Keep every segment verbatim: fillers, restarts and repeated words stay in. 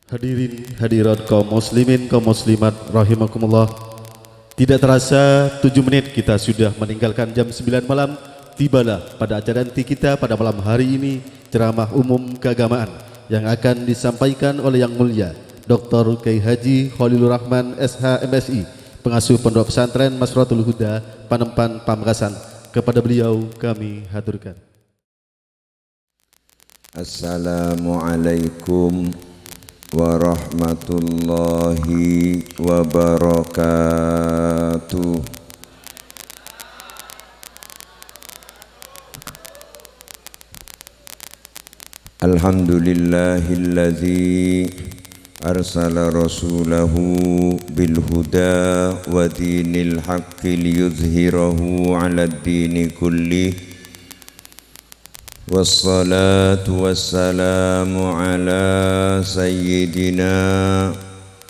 Hadirin hadirat kaum muslimin, kaum muslimat rahimakumullah. Tidak terasa tujuh menit kita sudah meninggalkan jam sembilan malam. Tibalah pada acara inti kita pada malam hari ini, ceramah umum keagamaan yang akan disampaikan oleh Yang Mulia Doktor Kiai Haji Khalilur Rahman, S H, M Si, Pengasuh Pondok Pesantren Masratul Huda, Panempan, Pamekasan. Kepada beliau kami haturkan. Assalamualaikum warahmatullahi wabarakatuh. Alhamdulillahilladzi arsala rasulahu bil huda wa dinil haqqi liyuzhirahu 'alad dini kullih. Wassalatu wassalamu ala sayyidina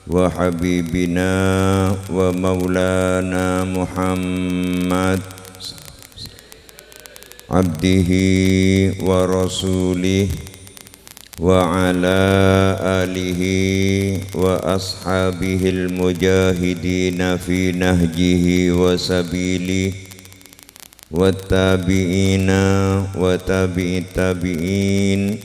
wa habibina wa maulana Muhammad, abdihi wa rasulih, wa ala alihi wa ashabihil mujahidina fi nahjihi wa sabilih, wattabi'ina wa tabi'it tabi'in,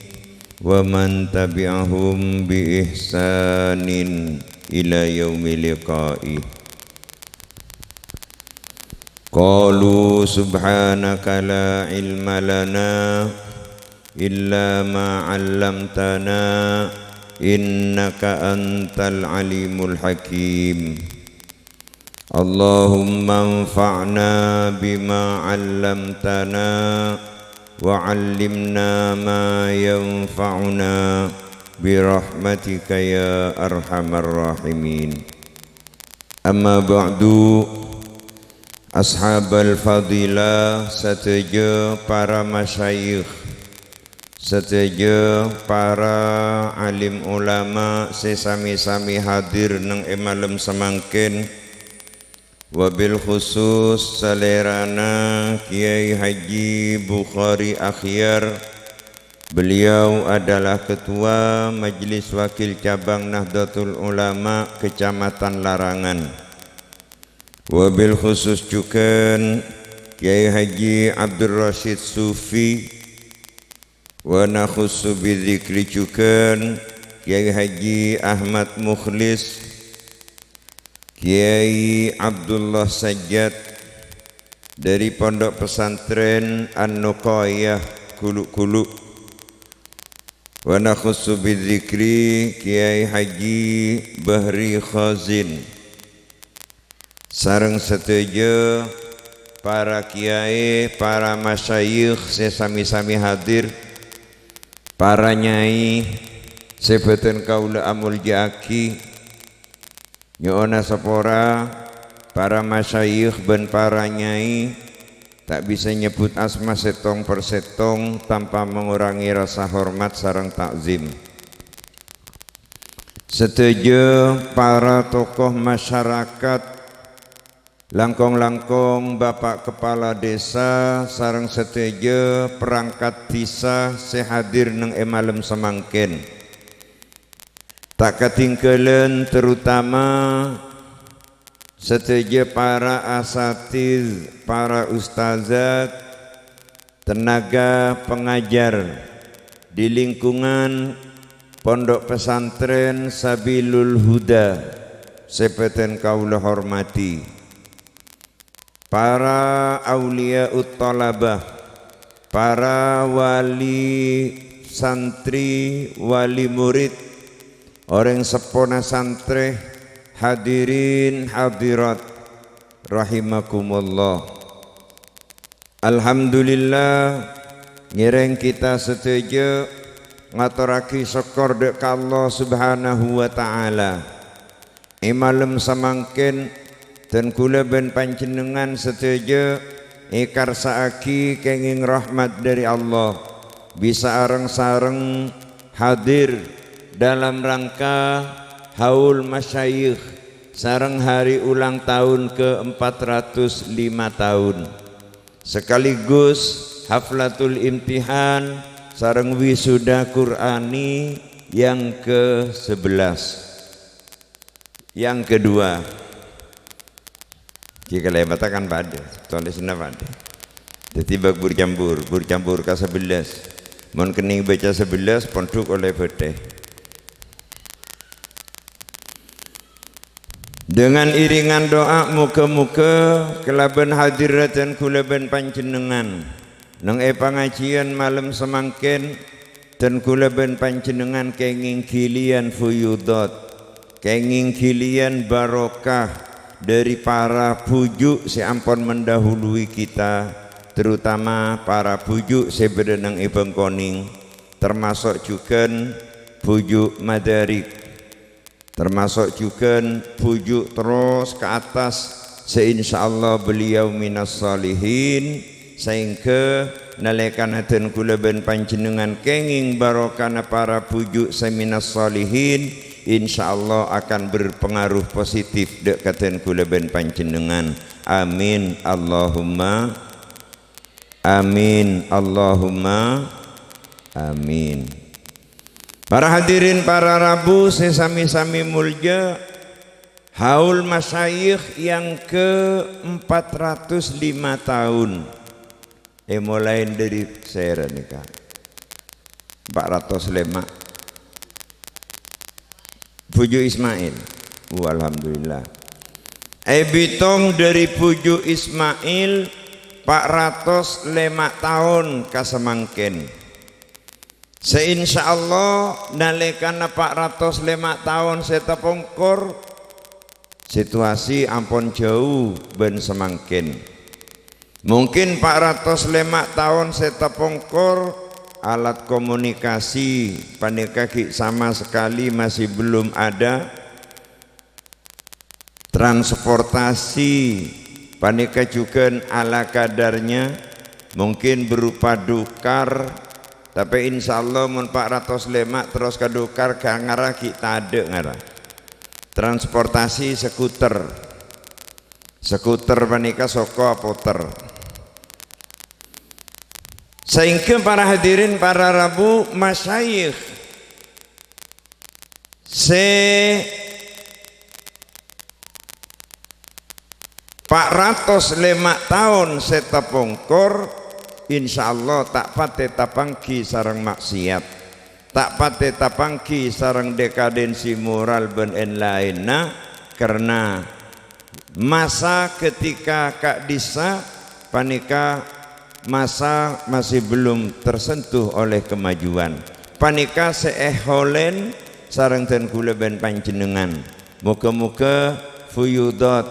wa man tabi'ahum bi ihsanin ila yaumi liqa'i. Qalu subhanaka la ilma lana illa ma 'allamtana, innaka antal alimul hakim. Allahumma anfa'na bima 'allamtana wa 'allimna ma yanfa'una bi rahmatika ya arhamar rahimin. Amma ba'du, ashabal fadilah, sadhâjâ para masyayikh, sadhâjâ para alim ulama sè sami-sami hadir neng è malem samangkèn, wabil khusus salèrana Kiai Haji Bukhari Akhyar, beliau adalah Ketua Majelis Wakil Cabang Nahdlatul Ulama Kecamatan Larangan. Wabil khusus jhughân Kiai Haji Abdul Rasyid Sufi, wa nakhussu bidzikri jhughân Kiai Haji Ahmad Mukhlis, Kiai Abdullah Sajjad dari Pondok Pesantren An-Nuqayah Guluk-Guluk, wa nakhussu bidzikri Kiai Haji Bahri Khazin, sareng sadhâjâ para kiai, para masyayikh sè sami-sami hadir, para nyai sè bhâdhân kaulâ amolja'aghi, nyo'ona sapora para masyayikh bân para nyai, ta' bisa nyebbhut asma sèttong per sèttong tanpa mengurangi rasa hormat sareng ta'zim. Sadhâjâ para tokoh masyarakat, langkong-langkong Bapak Kepala Desa sareng sadhâjâ perangkat dhisa sè hadir neng è malem samangkèn. Ta' katinggalan, terutama sadhâjâ para asatiz, para ustazat, tenaga pengajar di lingkungan Pondok Pesantren Sabilul Huda sè bhâdhân kaulâ hormati. Para auliyaut thalabah, para wali santri, wali murid, orèng seppona santrè, hadirin hadirat rahimakumullah. Alhamdulillah, ngèrèng kita sadhâjâ ngatorraghi sokkor dâ' ka Allah Subhanahu wa Ta'ala. È malem samangkèn, dân kaulâ bân panjhennengngan sadhâjâ èkarsa'aghi kèngèng rahmat dâri Allah, bisa areng-sareng hadir dalam rangka haul masyayikh sareng hari ulang tahun ke empat ratus lima tahun. Sekaligus haflatul imtihan sareng wisuda Qur'ani Yang ke sebelas. Yang kedua. Jika lewat kan padâ, tolèsanna padâ. Dhâddhi bâk bur-cambur, bur-cambur ka sebelas. Mon kennèng baca sebelas, pondhuk ollè bâtè. Dengan iringan doa, moga-moga kalabân hadirra dân kaulâ bân panjhennengngan neng è pangajiyân malem samangkèn, dân kaulâ bân panjhennengngan kèngèng ghiliyân fuyudhat, kèngèng ghiliyân barokah dhâri para bhuju' sè ampon mendahului kita, terutama para bhuju' sè bâdâ neng è Bengkoning, termasuk jhughân bhuju' Madarik. Termasuk jhughân bhuju' terros ka attas, sè insyaallah beliau minas shalihin, saèngghâ nalèkana dân kaulâ bân panjhennengngan kèngèng barokana para bhuju' sè minas shalihin, insyaallah akan berpengaruh positif dhâ' ka dân kaulâ bân panjhennengngan. Amin, Allahumma amin, Allahumma amin. Para hadirin, para rabu sè sami-sami molja, haul masyayikh yang ke empat ratus lima tahun. È, molaè dhâri sèra nèka? Empat ratus lèma'. Bhuju' Ismail. Oh, alhamdulillah. È, bitong dhâri bhuju' Ismail, empat ratus lèma' taon ka samangkèn. Sè insyaallah nalèkana empat ratus lèma' taon sè tapongkor, situasi ampon jhâu bân samangkèn. Mungkin empat ratus lèma' taon sè tapongkor, alat komunikasi panèka ghi' sama sekali masih belum ada. Transportasi panèka jhughân ala kadarnya, mungkin berupa dukar, tapè insyaallah mon empat ratus lèma' terros ka dukar, ghâ-, ngara ghi' tadâ' ngara. Transportasi skuter. Skuter panèka soko apoter. Saèngghâ para hadirin, para rabu, masyayikh sè empat ratus lèma' taon sè tapongkor, insyaallah ta' patè tapangghi sareng maksiat, ta' patè tapangghi sareng dekadensi moral bân èn-laènna, karna masa ketika ka'dissa' panèka masa masih belum tersentuh oleh kemajuan. Panèka sè èholèn sareng dân kaulâ bân panjhennengngan. Moga-moga fuyudhat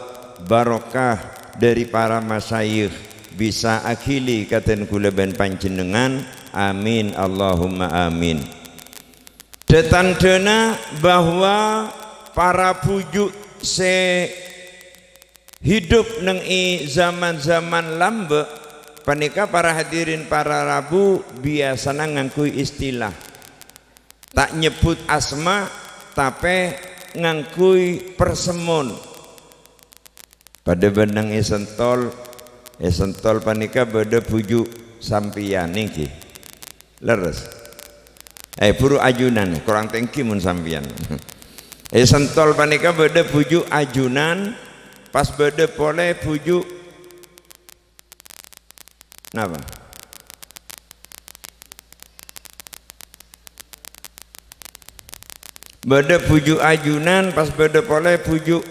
barokah dhâri para masyayikh bisa aghili ka dân kaulâ bân panjhennengngan. Amin, Allahumma amin. Dhâ-tandhâna bahwa para bhuju' sè hidup neng è zaman-zaman lambâ' panèka, para hadirin, para rabu, biyasana ngangghuy istilah. Ta' nyebbhut asma, tapè ngangghuy persemon. Padâ bân neng è Sentol, è Sentol panèka bâdâ bhuju' sampèyan, èngghi? Lerres? Eh, buru ajunan, korang tèngghi mon sampèyan. È Sentol panèka bâdâ bhuju' ajunan, pas bâdâ polè bhuju', napa? Bâdâ bhuju' ajunan, pas bâdâ polè bhuju',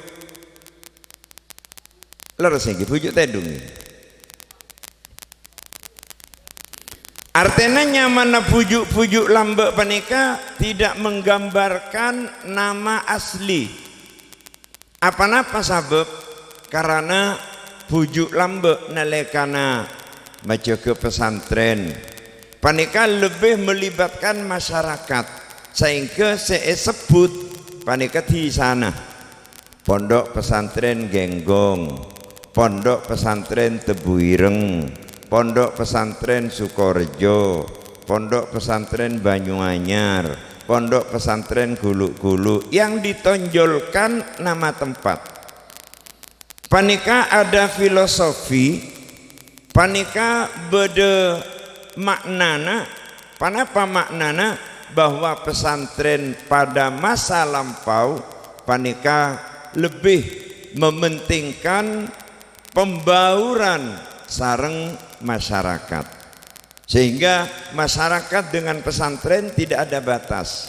lerres èngghi, bhuju' tèdung. Artèna nyamana bhuju'-bhuju' lambâ' panèka tidak menggambarkan nama asli. Apa-napa sabâb? Karana bhuju' lambâ' nalèkana majâgâ pesantren panèka lebbi melibatkan masyarakat, saèngghâ sè èsebbhut panèka dhisana. Pondok Pesantren Genggong, Pondok Pesantren Tebuireng, Pondok Pesantren Sukorejo, Pondok Pesantren Banyuanyar, Pondok Pesantren Gulu-Gulu, yang ditonjolkan nama tempat. Panèka ada filosofi, panèka bâdâ ma'nana. Ponapa ma'nana? bahwa pesantren pada masa lampau panèka lebih mementingkan pembauran sareng masyarakat. Sehingga masyarakat dengan pesantren tidak ada batas.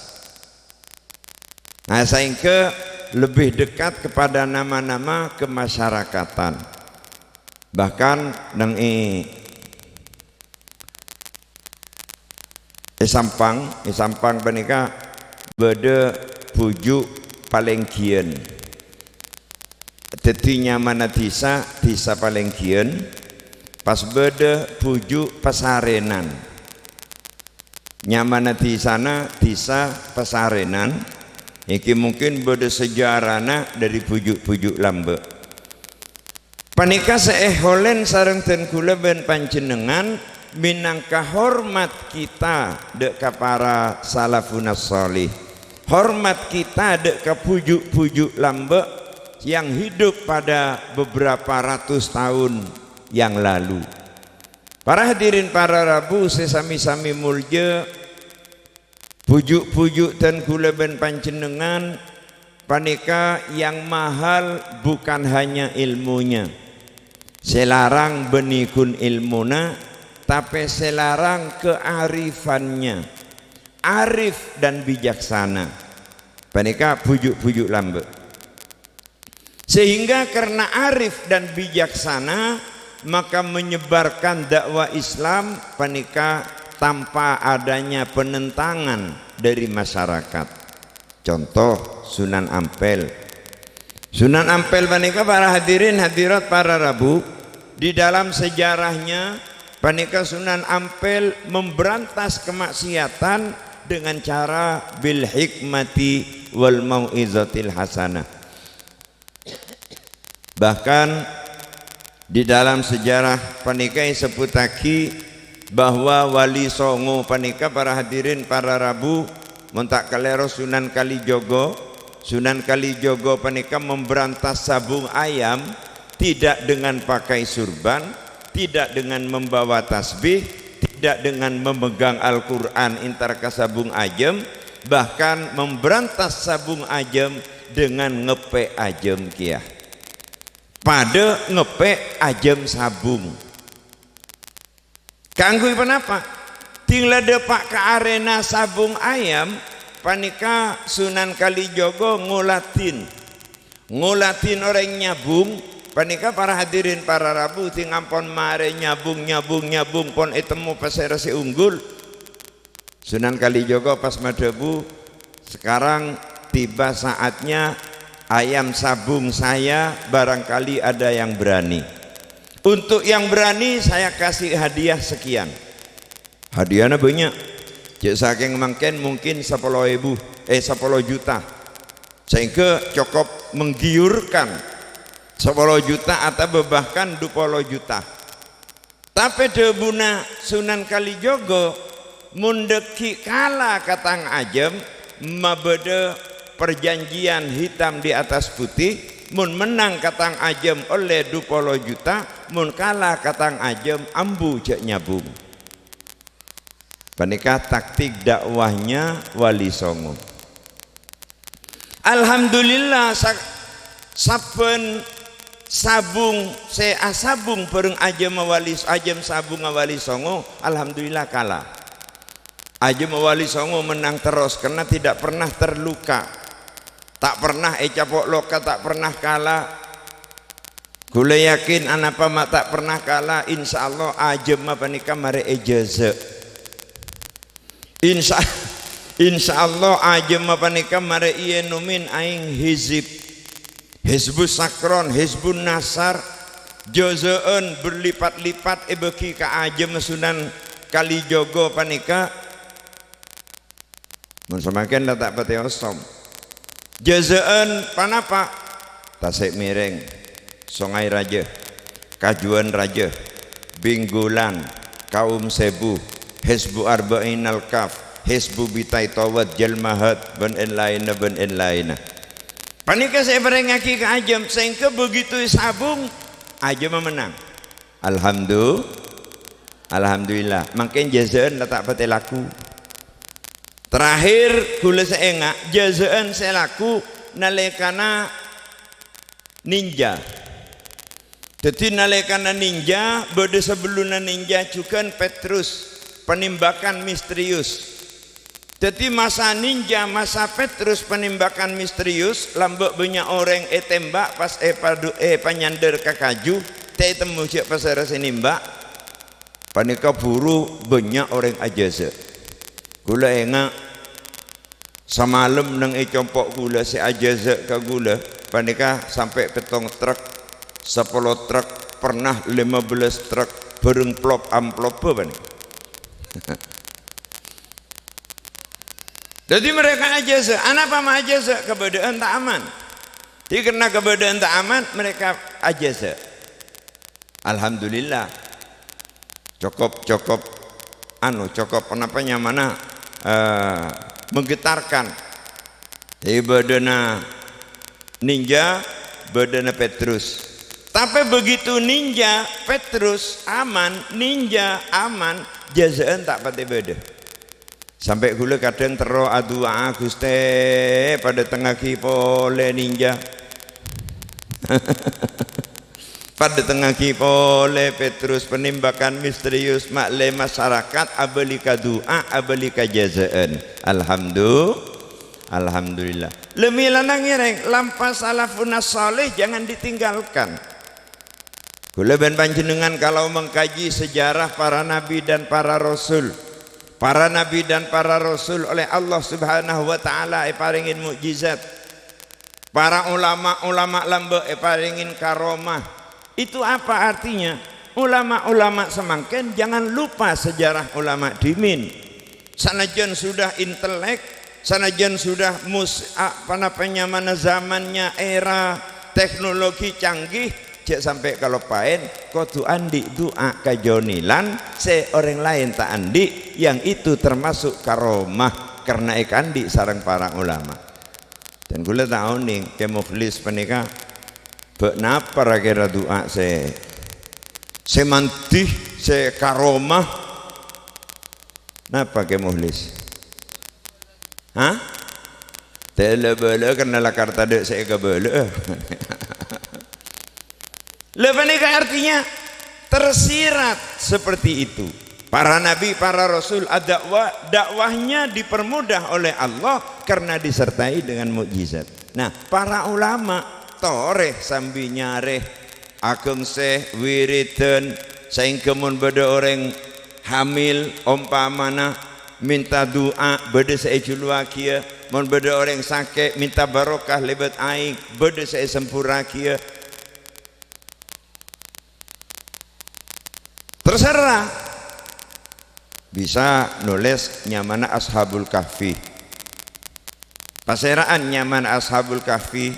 Nah, sehingga lebih dekat kepada nama-nama kemasyarakatan. Bahkan neng è, è Sampang, è Sampang panèka bâdâ Bhuju' Palenggiyan. Dhâddhi nyamana dhisa, Dhisa Palenggiyan, pas bâdâ Bhuju' Pasarènan. Nyamana dhisana Dhisa Pasarènan. Iki mungkin bâdâ sejarahna dâri Bhuju'-Bhuju' Lambâ'. Panèka sè èholèn sareng dân kaulâ bân panjhennengngan mènangka hormat kita dâ' ka para salafunas shalih. Hormat kita dâ' ka Bhuju'-Bhuju' Lambâ' yang hidup pada beberapa ratus tahun yang lalu. Para hadirin para rabu sè sami-sami molja, Bhuju'-bhuju' dân kaulâ bân panjhennengngan panèka yang mahal bukan hanya ilmunya. Sè larang bânnè ghun ilmuna, tapè sè larang kearifannya. Arif dan bijaksana. Panèka Bhuju'-bhuju' Lambâ'. Sehingga karena arif dan bijaksana, maka menyebarkan dakwah Islam panèka tanpa adanya penentangan dari masyarakat. Contoh, Sunan Ampel. Sunan Ampel panèka, para hadirin hadirat para rabu, di dalam sejarahnya panèka Sunan Ampel memberantas kemaksiatan dengan cara bil hikmati wal mau'izatil hasanah. Bahkan di dalam sejarah panèka èsebbhuttaghi bahwa Wali Songo panèka, para hadirin para rabu, mon ta' kalèro Sunan Kalijogo, Sunan Kalijogo panèka memberantas sabung ayam tidak dengan pakai surban, tidak dengan membawa tasbih, tidak dengan memegang Al-Qur'an entar ka sabung ajâm, bahkan memberantas sabung ajâm dengan ngepè' ajâm kèya. Padâ ngepè' ajâm sabung. Kaangghuy ponapa? Dhing la dâpa' ka arèna sabung ayam, panèka Sunan Kalijogo ngoladhin. Ngoladhin orèng nyabung, panèka para hadirin para rabu dhing ampon marè nyabung, nyabung, nyabung, pon ètemmo pasèra sè unggul. Sunan Kalijogo pas madhâbu, "Sekarang tiba saatnya ayam sabung saya, barangkali ada yang berani. Untuk yang berani saya kasih hadiah sekian." Hadiahna bânnya'. Jâ' sakèng mangkèn mungkin sapolo èbu, eh, sapolo juta. Sehingga cukup menggiurkan. Sapolo juta atabâ bahkan dupolo juta. Tapè dhâbuna Sunan Kalijogo, "Mon dhâggi' kala ka tang ajâm, mabâdâ perjanjian hitam di atas putih, mon mennang ka tang ajâm ollè dupolo juta, mon kala ka tang ajâm ambu jâ' nyabung." Panèka taktik dakwahnya Wali Songo. Alhamdulillah, sa-, sabbhân sabung sè asabung bhâreng ajâmma Wali, ajâm sabungnga Wali Songo, alhamdulillah kala. Ajâmma Wali Songo mennang terros, karena tidak pernah terluka. Ta' pernah ècapo' loka, ta' pernah kala. Kaulâ yakin anapa ma' ta' pernah kala, insyaallah ajâmma panèka marè èjâzâ. Insya-, insyaallah ajâmma panèka marè èènomè aèng hizib. Hizbus Sakron, Hizbun Nasar, jâzâ'ân berlipat-lipat èbâgi ka ajâmma Sunan Kalijogo panèka. Mon samangkèn la ta' patè osom. Jâzâ'ân ponapa? Tasè' Mèrèng, Songay Rajâ, Kajuan Rajâ, Binggulan, Kaum Sèbu, Hizbu Arba'inal Kaf, Hizbu Bitai Towat, Jalmahat, bân èn-laènna, bân èn-laènna. Panèka sè èparèngngaghi ka ajâm, sèngghâ begitu èsabung, ajâmma mennang. Alhamdu-, Alhamdulillah. Mangkèn jâzâ'ân la ta' patè laku. Terakhir, ghulâ sè enga', jhâjhâ'ân sè laku nalèkana ninja. Dhâddhi, nalèkana ninja, bâdâ sabellunna ninja jhughân Petrus, penembakan misterius. Dhâddhi, masa ninja, masa Petrus, penembakan misterius, lambâ' bânnya' orèng ètèmbhâk pas èpadu-, èpanyandhâr ka kaju, ta' ètemmo jhâ' pasèra sè nèmbhâk. Panèka buru bânnya' orèng ajhâjhâ'. Ghulâ enga', samalem neng è compo' ghulâ sè ajhâjhâ' ka ghulâ, panèka sampè' pèttong trek, sapolo trek, pernah lèma bellâs trek, bhâreng plop-amplobbhâ panèka. Dhâddhi, mereka ajhâjhâ'. Anapa ma' ajhâjhâ'? Kabâdâ'ân ta' aman. Dhâddhi, karena kabâdâ'ân ta' aman, mereka ajhâjhâ'. Alhamdulillah. Cokop, cokop, anu, cokop, ponapa nyamana, eh, menggetarkan. Dhâddhi, bâdâna ninja, bâdâna Petrus. Tapè begitu ninja, Petrus aman, ninja aman, jhâjhâ'ân ta' patè bâdâ. Sampè' ghulâ kadhâng terro adu'â'â, "Ghustè, padâtengngaghi polè ninja." Padâtengngaghi polè Petrus, penembakan misterius, ma'lè masarakat abâli ka du'â, abâli ka jhâjhâ'ân. Alhamdu-, Alhamdulillah. Lè mèlana ngèrèng, lampa salafuna shaleh jangan ditinggalkan. Ghulâ bân panjhennengngan kalau mengkaji sejarah para nabi dan para rasul. Para nabi dan para rasul oleh Allah Subhanahu wa Ta'ala èparèngè mukjizat. Para ulama-ulama lambâ' èparèngè karomah. Itu apa artinya? Ulama-ulama samangkèn jangan lupa sejarah ulama dhimèn. Sanajjân sudah intelek, sanajjân sudah mus-, a-, apa napa nyamana zamannya era teknologi canggih, jhâ' sampè' kaloppaèn, kodhu andi' du'â kajhâ' nèlan sè orèng laèn ta' andi', yang itu termasuk karomah karena èkaandi' sareng para ulama. Dan ghulâ ta' onèng, Kè Mukhlis panèka bâ' napa ra kèra du'â sè, sè mandhi, sè karomah? Napa, Kè Mukhlis? Hah? Tèla-bâla karna lakar tadâ' sè èkabâlâ'â. Lha, panèka artinya tersirat seperti itu. Para nabi, para rasul, adakwa-, dakwahnya dipermudah oleh Allah karena disertai dengan mukjizat. Nah, para ulama torè sambi nyarè, aghângsa, wiridan, saèngghâ mon bâdâ orèng hamil, ompamana, minta du'â, bâdâ sè èjuluwâghiyâ. Mon bâdâ orèng sakè', minta barokah lèbât aèng, bâdâ sè èsembhurrâghiyâ. Terserah. Bisa nolès nyamana Ashabul Kahfi. Pasèra'an nyamana Ashabul Kahfi?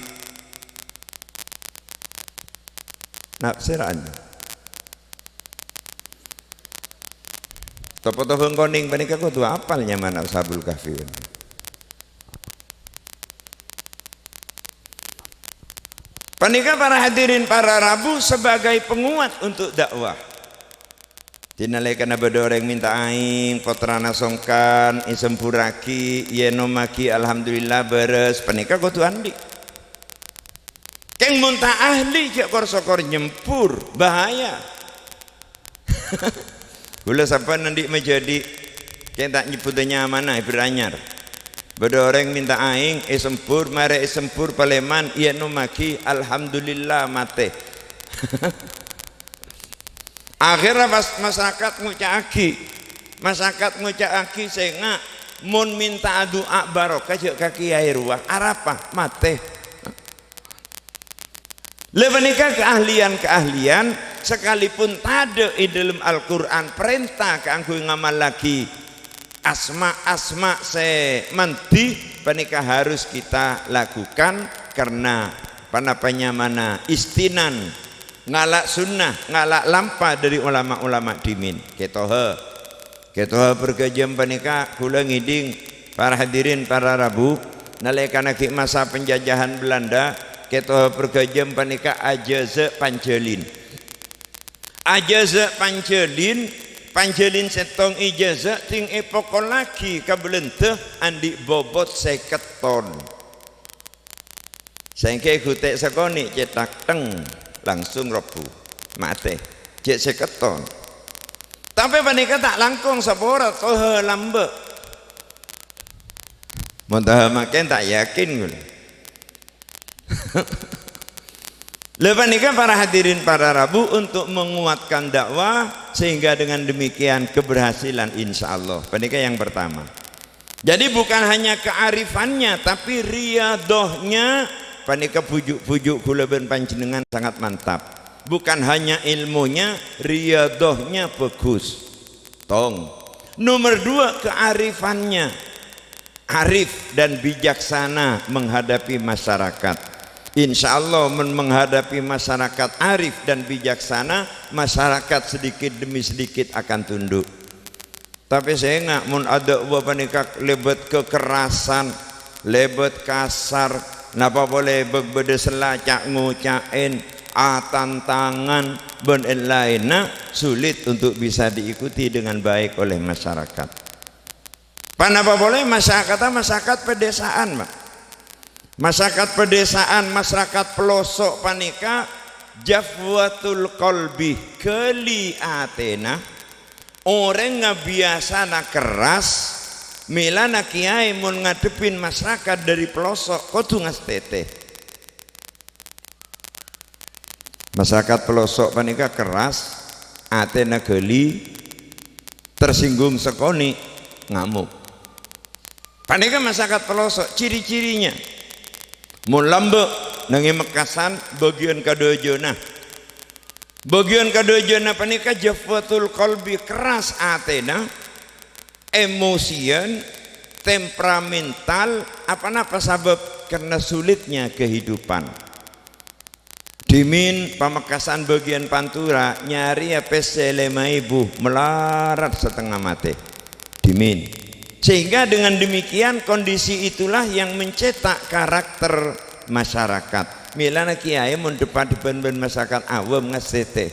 Nah, pasèra'an. Topo-topo konèng panèka kodhu apal nyamana Ashabul Kahfi. Panèka, para hadirin, para rabu, sebagai penguat untuk dakwah. Dhinalèkana bâdâ orèng minta aèng, pottrana songkan, èsembhurrâghi, èènommaghi, alhamdulillah, bârâs, panèka kodhu andi'. Kèng mon ta' ahli, jhâ' kor-sokor nyembhur, bahaya. Ghulâ sampèyan andi' majhâdhi', kèng ta' nyebbhudhâ nyamana, èbher anyar. Bâdâ orèng minta aèng, èsembhur, marè èsembhur palèman, èènommaghi, alhamdulillah, matè. Akhèrra pas masarakat ngoca'aghi, masarakat ngoca'aghi sènga', "Mon mènta'a du'a barokah jhâ' ka kèyaè rowa, arapa? Matè." Lha, panèka kaahliyan-kaahliyan, sakalipun tadâ' è dâlem Al-Qur'an parènta kaangghuy ngamallaghi asma'-asma' sè mandhi, panèka harus kita lakukan karena pana-, panyamana istinan, ngala' sunnah, ngala' lampa dâri ulama-ulama dhimèn. Kètoha. Kètoha parghâjâ panèka, kaulâ ngèdhing, para hadirin, para rabu, nalèkana ghi' masa penjajahan Belanda, kètoha parghâjâ panèka ajhâzâ' panjhâlin. Ajhâzâ' panjhâlin, Panjhâlin sèttong ijazah dhing èpokollaghi ka Bâlândhâ andi' bobot sèket ton. Saèngghâ èghutè' sakonè' cèthak, teng, langsung robbhu, matè. Jhâ' sèket ton. Tapè panèka ta' langkong sapora, toha lambâ'. Mon toha makèn ta' yakin ghulâ. Lha panèka para hadirin para rabu untuk menguatkan dakwah, sehingga dengan demikian keberhasilan insya Allah. Panèka yang pertama. Jadi bukan hanya kearifannya, tapi riyadohnya panèka bhuju'-bhuju' ghulâ bân panjhennengngan sangat mantap. Bukan hanya ilmunya, riyadohnya bagus. Tong. Nomor dua, kearifannya. Arif dan bijaksana menghadapi masyarakat. Insya Allah, men-, menghadapi masyarakat arif dan bijaksana, masyarakat sedikit demi sedikit akan tunduk. Tapè sènga', mon adâ' wa panèka lèbât kekerasan, lèbât kasar, napa polè bâ-, bâdâ sella ca'-ngoca'èn, atantangan, bân èn-laènna, sulit untuk bisa diikuti dengan baik oleh masyarakat. Panapa polè masyarakatta masyarakat pedesaan, Pak? Masyarakat pedesaan, masyarakat pelosok panèka jafwatul qalbi, ghâli atèna. Orèng ngabiyasana kerras, mèlana kèyaè mon ngadhebbhin masyarakat dâri pelosok kodhu ngastètè. Masyarakat pelosok panèka kerras, atèna ghâli, tersinggung sakonè', ngamuk. Panèka masyarakat pelosok, ciri-cirinya. Mon lambâ', nangèng mekkasan, bâgiyân kadhâjâna. Bâgiyân kadhâjâna panèka jafwatul qalbi, kerras atèna, emosian, temperamental, apa-napa sabâb? Karena sulitnya kehidupan. Dhimèn Pamekasan bâgiyân Pantura nyarèya pèssè lèma èbu, malarat satengnga matè. Dhimèn. Sehingga dengan demikian kondisi itulah yang mencetak karakter masyarakat. Mèlana kèyaè mon dep-addhebbhân bân masyarakat awam ngastètè.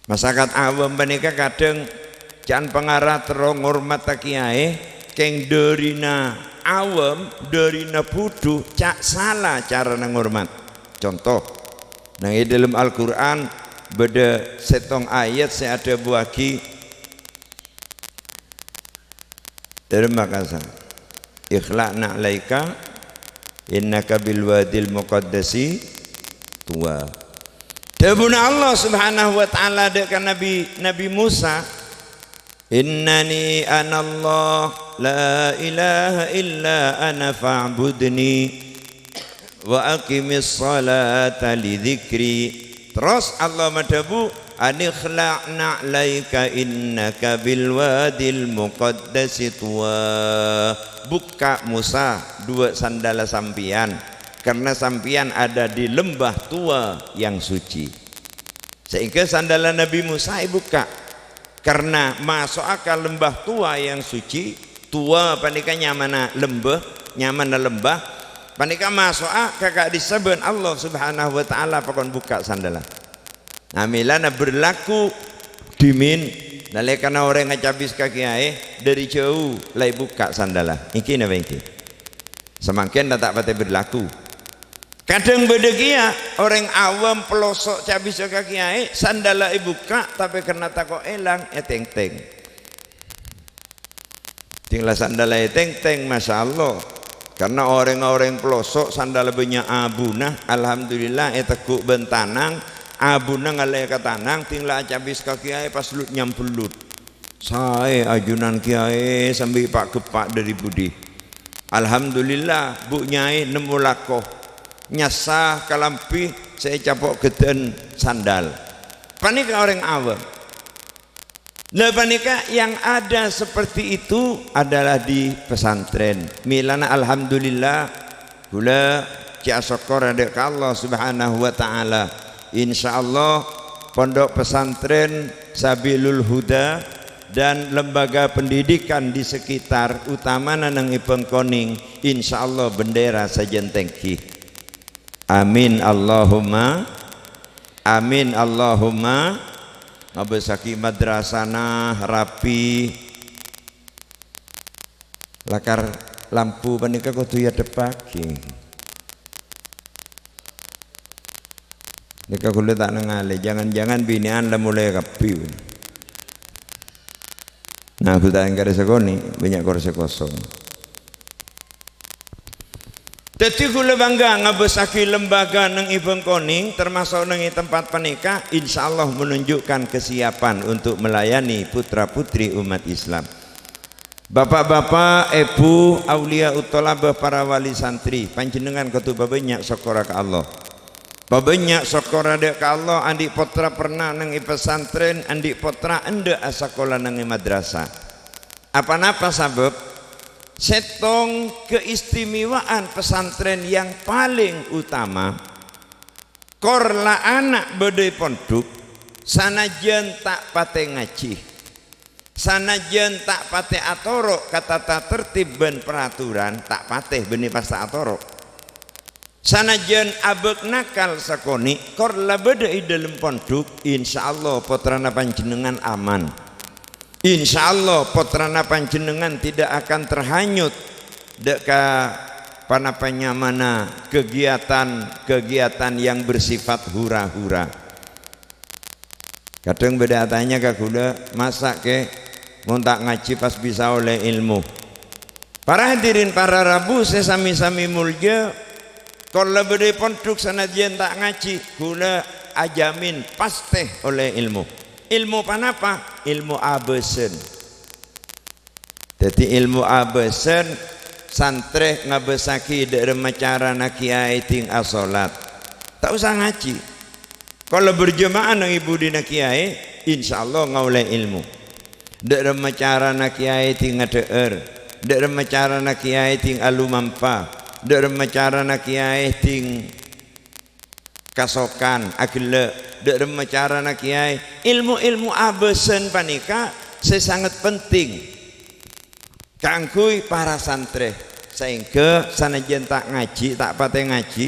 Masyarakat awam panèka kadhâng can pangara terro ngormat ka kèyaè, kèng dârina awam, dârina budhu, ca' sala carana ngormat. Conto, neng è dâlem Al-Qur'an bâdâ sèttong ayat sè adhâbuwâghi, Dâlem Makassar. "Ikhla' na'laika innaka bil wadil muqaddasi tuwa." Dhâbuna Allah Subhanahu wa Ta'ala dâ' ka Nabi, Nabi Musa, "Innani anallah, la ilaha illa ana fa'budni." "Wa aqimis sholata li dzikri." Terros Allah madhâbu, "Anikhla' na'laika innaka bil wadil muqaddasi tuwa." Bukka', Musa, duwâ' sandhâlla sampèyan, karna sampèyan ada di lembah Tuwa yang suci. Saèngghâ sandhâlla Nabi Musa èbukka'. Karna maso'a ka lembah Tuwa yang suci, Tuwa panèka nyamana lembah, nyamana lembah, panèka maso'a ka ka'dissa' bân Allah Subhanahu wa Ta'ala pakon bukka' sandhâlla. Nah, mèlana berlaku dhimèn, nalèkana orèng acabis ka kèyaè, dâri jhâu la èbukka' sandhâlla. Ènggi napa ènggi? Samangkèn la ta' patè berlaku. Kadhâng bâdâ kèya orèng awam peloso' cabissa ka kèyaè, sandhâlla èbukka', tapè karna tako' èlang, ètèngtèng. Dhing la sandhâlla ètèngtèng, masyaallah. Karna orèng-orèng peloso' sandhâlla bânnya' abuna, alhamdulillah, ètegghu' bân tanang, abuna ngallè ka tanang, dhing la acabis ka kèyaè pas lut-nyambellut. Saè ajunan kèyaè sambi pa'-geppa' dâri budi. Alhamdulillah, Bu' Nyaè nemmo lako. Nyassa kalambhi sè ècapo' ghâddhâ'ân sandal. Panèka orèng awam. Nah, panèka yang ada seperti itu adalah di pesantren. Mèlana alhamdulillah, Ghulâ cè' asokkor adâ' ka Allah Subhanahu wa Ta'ala. Insyaallah, Pondok Pesantren Sabilul Huda dan lembaga pendidikan di sekitar, utamana neng è Bengkoning, insyaallah bendera sajân tèngghi. Amin Allahumma, amin Allahumma. Ngabâssaghi madrasana rapi. Lakar lampu panèka kodhu èadhebbhâghi. Nèka ghulâ ta' nangalè, jangan-jangan binè'an la molè kabbhi. Nah, ghulâ ta' èngkarè sakonè', bânnya' korsè kosong. Dhâddhi ghulâ bangga ngabâssaghi lembaga neng è Bengkoning, termasuk neng è tempat panèka, insyaallah menunjukkan kesiapan untuk melayani putra-putri umat Islam. Bapak-bapak, èbhu, auliya uttolabah, para wali santri, panjhennengngan kodhu pabânnya' sokkorra ka Allah. Pabânnya' sokkorra dâ' ka Allah, andi' pottra perna neng è pesantren, andi' pottra endâ' asakola neng è madrasah. Apa-napa sabâb? Sèttong keistimewaan pesantren yang paling utama, kor la ana' bâdâ è pondhuk, sanajjân ta' patè ngajhi, sanajjân ta' patè atoro' ka tata tertib bân peraturan, ta' patè bânnè pas ta' atoro'. Sanajjân abâk nakal sakonè', kor la bâdâ è dâlem pondhuk, insyaallah pottrana panjhennengngan aman. Insyaallah pottrana panjhennengngan tidak akan terhanyut dâ' ka ponapa nyamana kegiatan-kegiatan yang bersifat hura-hura. Kadhâng bâdâ atanya ka ghulâ, "Masa' kè mon ta' ngajhi pas bisa ollè èlmo?" Para hadirin, para rabu sè sami-sami molja, kor la bâdâ è pondhuk sanajjân ta' ngajhi, ghulâ ajamin pastè ollè èlmo. Èlmo ponapa? Èlmo abâsan. Dhâddhi èlmo abâsan, santrè ngabâssaghi dâ' remma carana kèyaè dhing asolat. Ta' osa ngajhi. Kor la berjemaah neng è budina kèyaè, insyaallah ngaollè èlmo. Dâ' remma carana kèyaè dhing adhâ'âr, dâ' remma carana kèyaè dhing alomampa, dâ' remma carana kèyaè dhing kasokan, aghellâ', dâ' remma carana kèyaè. Èlmo-èlmo abâsan panèka sè sanget penting kaangghuy para santrè, saèngghâ sanajjân ta' ngajhi, ta' patè ngajhi,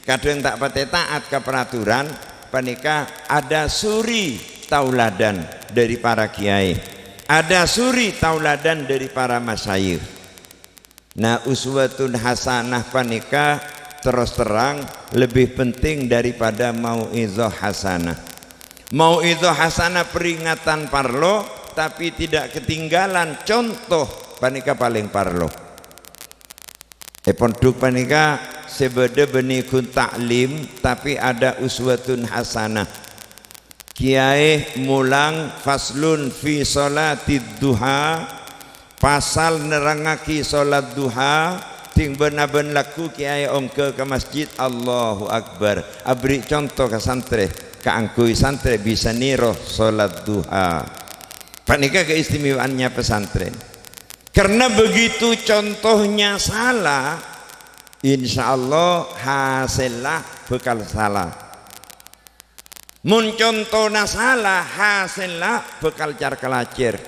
kadhâng ta' patè ta'at ka peraturan, panèka ada suri tauladan dâri para kèyaè, ada suri tauladan dâri para masyayikh. Nah, uswatun hasanah panèka terros terrang lebbi penting daripada mau'izah hasanah. Mau'izah hasanah peringatan parlo, tapi tidak ketinggalan conto panèka palèng parlo. È pondhuk panèka sè bâdâ bânnè ghun ta'lim, tapi ada uswatun hasanah. Kèyaè molang faslun fi sholatid duha, pasal nerrangngaghi sholat duha, dhing bân-abân lagghu kèyaè ongghâ ka masjid, Allahu Akbar. Aberri' conto ka santrè, kaangghuy santrè bisa nèro sholat duha. Panèka keistimewaannya pesantren. Karena begitu contohnya salah, insyaallah hasèlla bhâkal salah. Mon contona sala, hasèlla bhâkal car-kalacèr.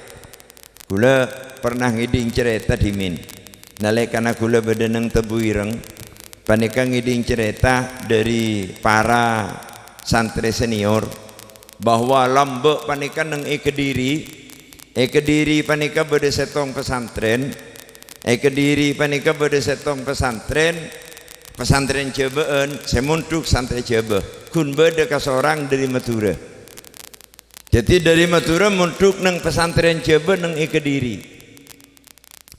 Ghulâ pernah ngèdhing carèta dhimèn. Nalèkana ghulâ bâdâ neng Tebuireng, panèka ngèdhing carèta dâri para santrè senior bahwa lambâ' panèka neng è Kediri, è Kediri panèka bâdâ sèttong pesantren. È Kediri panèka bâdâ sèttong pesantren, pesantren Jhâbâ'ân, sè mondhuk santrè Jhâbâ. Ghun bâdâ kasorang dâri Madhurâ. Dhâddhi dâri Madhurâ mondhuk neng pesantren Jhâbâ neng è Kediri.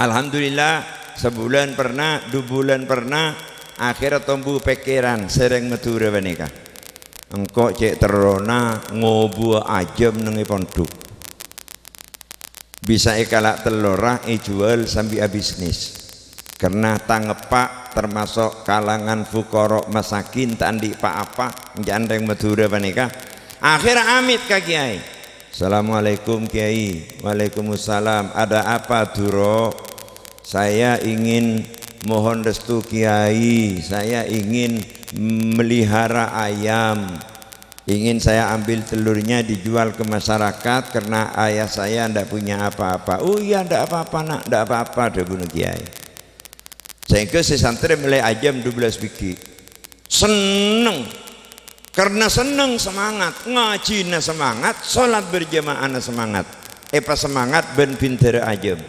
Alhamdulillah, sabulân pernah, du bulân pernah, akhèrra tombu pèkkèran sèrèng Madhurâ panèka. Engko' cè' terrona ngobuwâ ajâm neng è pondhuk. Bisa èkala' tellorra èjhuwâl sambi abisnis. Karna tang eppa' termasok kalangan fuqara masakin, ta' andi' pa-apa, ènca'an rèng Madhurâ panèka. Akhèrra amèt ka kèyaè. "Assalamualaikum, Kèyaè." "Waalaikumsalam. Ada apa, Dhurâ?" "Saya ingin mohon restu, Kèyaè. Saya ingin melihara ayam. Ingin saya ambil telurnya dijual ke masyarakat karena ayah saya ndak punya apa-apa." "Oh iya, ndak apa-apa, Nak, ndak apa-apa," dhâbuna kèyaè. Saèngghâ sè santrè mellè ajâm dubellâs bighi'. Senneng. Karna senneng semangat, ngajhina semangat, sholat berjamaahna semangat. Epasemangat bân bhindhârâ ajâm.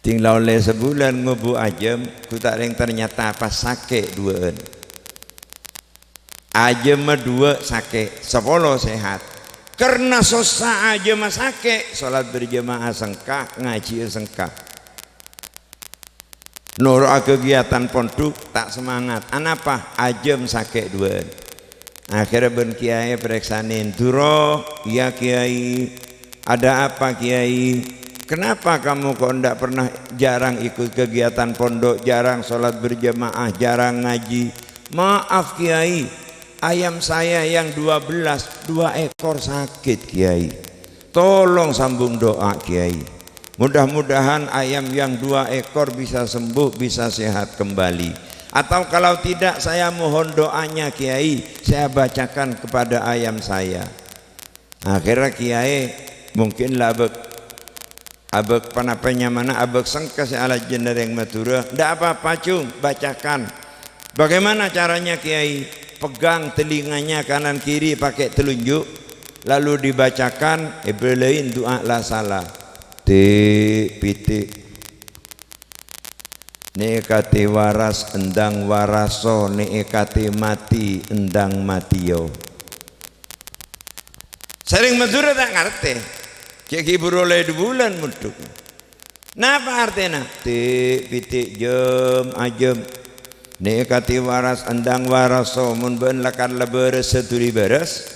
Ding la ollè sabulân ngobu ajâm, ghu ta' rèng ternyata pas sakè' duwâ'ân. Ajâmma duwâ' sakè', sapolo sehat. Karna sossa ajâmma sakè', sholat berjamaah sengka, ngajhiyâ sengka. Noro'a kegiatan pondhuk ta' semangat. Anapa? Ajâm sakè' duwâ'ân. Akhèrra bân kiyaè parèksanè, "Duro, ya Kiai, ada apa Kiai? Kenapa kamu kok ndak pernah, jarang ikut kegiatan pondok, jarang sholat berjamaah, jarang ngaji?" "Maaf Kiai, ayam saya yang dua belas, dua ekor sakit Kiai. Tolong sambung doa Kiai. Mudah-mudahan ayam yang dua ekor bisa sembuh, bisa sehat kembali. Atau kalau tidak, saya mohon doanya Kiai, saya bacakan kepada ayam saya." Akhèrra kiyaè mungkin la abâk, abâk panapa nyamana, abâk sengka sè alajânna rèng Madhurâ. "Ndak apa-apa, Cung, bacakan." "Bagaimana caranya, Kiai?" Pegang telinganya kanan kiri pakai telunjuk, lalu dibacakan, èbâlâi du'a la sala. Ti'-piti'. Nè'è katè waras endang waraso, nè'è katè matè endang matèyo. Sareng Madhurâ ta' ngartè. Cè' ghi' buru ollè dubulân mondhuk. Napa artèna? Ti'-piti' jâm-ajâm. Nè'è katè waras endang waraso, mon bâ'na lakar la bârâs sadhuli bârâs,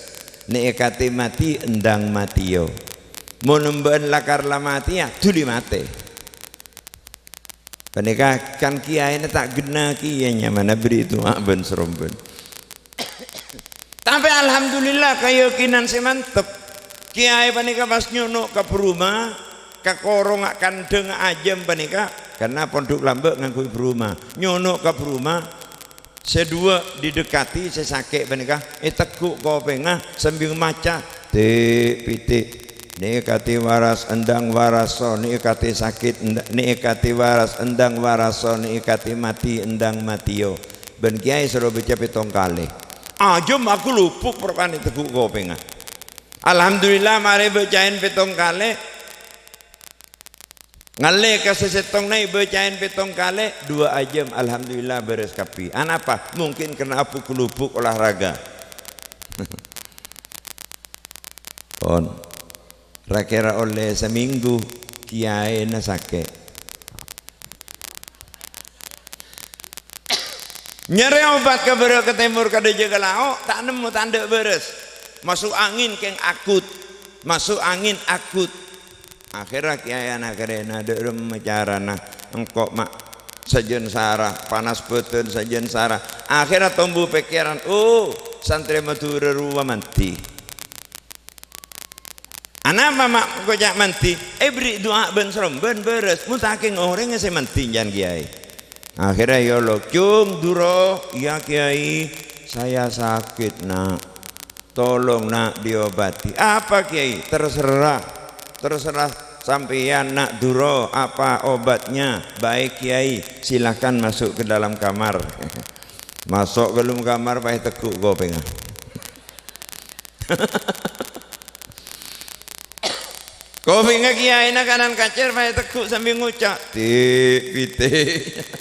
nè'è katè matè endang matèyo. Mon bâ'na lakar la matèya, dhuli matè. Panèka kan kiyaèna ta' ghenna kèya nyamana bâri' du'a bân sarombân. Tapè alhamdulillah, kayakinan sè mantep. Kiyaè panèka pas nyono' ka bâruma, ka korongnga kandhâng ajâm panèka, karna pondhuk lambâ' ngangghuy bâruma. Nyono' ka bâruma, sè duwâ' didekati sè sakè' panèka, ètegghu' kopèngnga sambi maca, "Ti'-piti', nè'è katè waras endang waraso, nè'è katè sakit enda-, nè'è katè waras endang waraso, nè'è katè matè endang matèyo." Bân kiyaè soro baca pèttong kalè. Ajâm aghulubuk parkara ètegghu' kopèngnga. Alhamdulillah, marè bâca'èn pèttong kalè. Ngallè ka sè sèttong nè' bâca'èn pèttong kalè, duwâ' ajâm, alhamdulillah, bârâs kabbhi. Anapa? Mungkin karna abu-ghulubuk olahraga. Pon. Ra-kèra ollè samènggu, kiyaèna sakè'. Nyarè obat ka bârâ' ka tèmor, ka dâjâ ka lao', ta' nemmo ta' endâ' bârâs. Maso' angèn kèng akut. Maso' angèn akut. Akhèrra kiyaèna karèna, "Dâ' remma carana engko' ma' sajân sara, panas bâdân sajân sara." Akhèrra tombu pèkkèran, "Oh, santrè Madhurâ rowa mandhi." Anapa ma' koca' mandhi? Èbâri' du'a bân sarombân bârâs. Mon sakèng orèngnga sè mandhi, can kiyaè. Akhèrra èolok, "Cung, duro, ya Kiai, saya sakit, Nak. Tolong, Nak, diobati." "Apa, Kiai?" "Terserah. Terserah sampèyan, Nak, duro, apa obatnya." "Baik, Kiai, silakan masuk ke dalam kamar." Maso' ka dâlem kamar, pas ètegghu' kopèngnga. Kopèngnga kiyaèna kanan kacèr, pas ètegghu' sambi ngoca', "Ti'-piti'."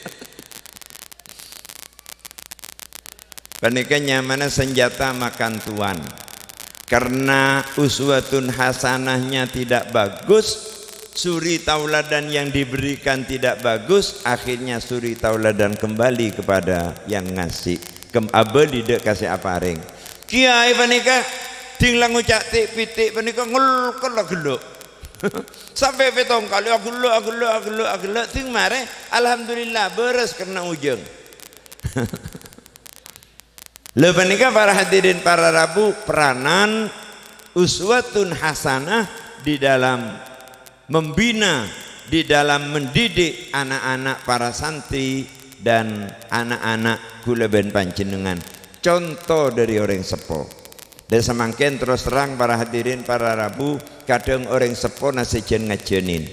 Panèka nyamana sanjhâta makan tuan. Karena uswatun hasanahnya tidak bagus, suri tauladan yang diberikan tidak bagus, akhirnya suri tauladan kembali kepada yang ngasih. Kem-, abâli dâ' ka sè aparèng. Kiyaè panèka ding la ngoca' ti'-piti' panèka ngel-, kella ghellu'. Sampè' pèttong kalè aghellu', aghellu', aghellu', aghellu', ding marè, alhamdulillah, bârâs karna ojhân. Lha panèka para hadirin para rabu, peranan uswatun hasanah di dalam membina, di dalam mendidik anak-anak para santri dan anak-anak kaulâ bân panjhennengngan. Conto dâri orèng seppo. Dâ' samangkèn terros terrang para hadirin para rabu, kadhâng orèng seppona sè jân ngajhânin.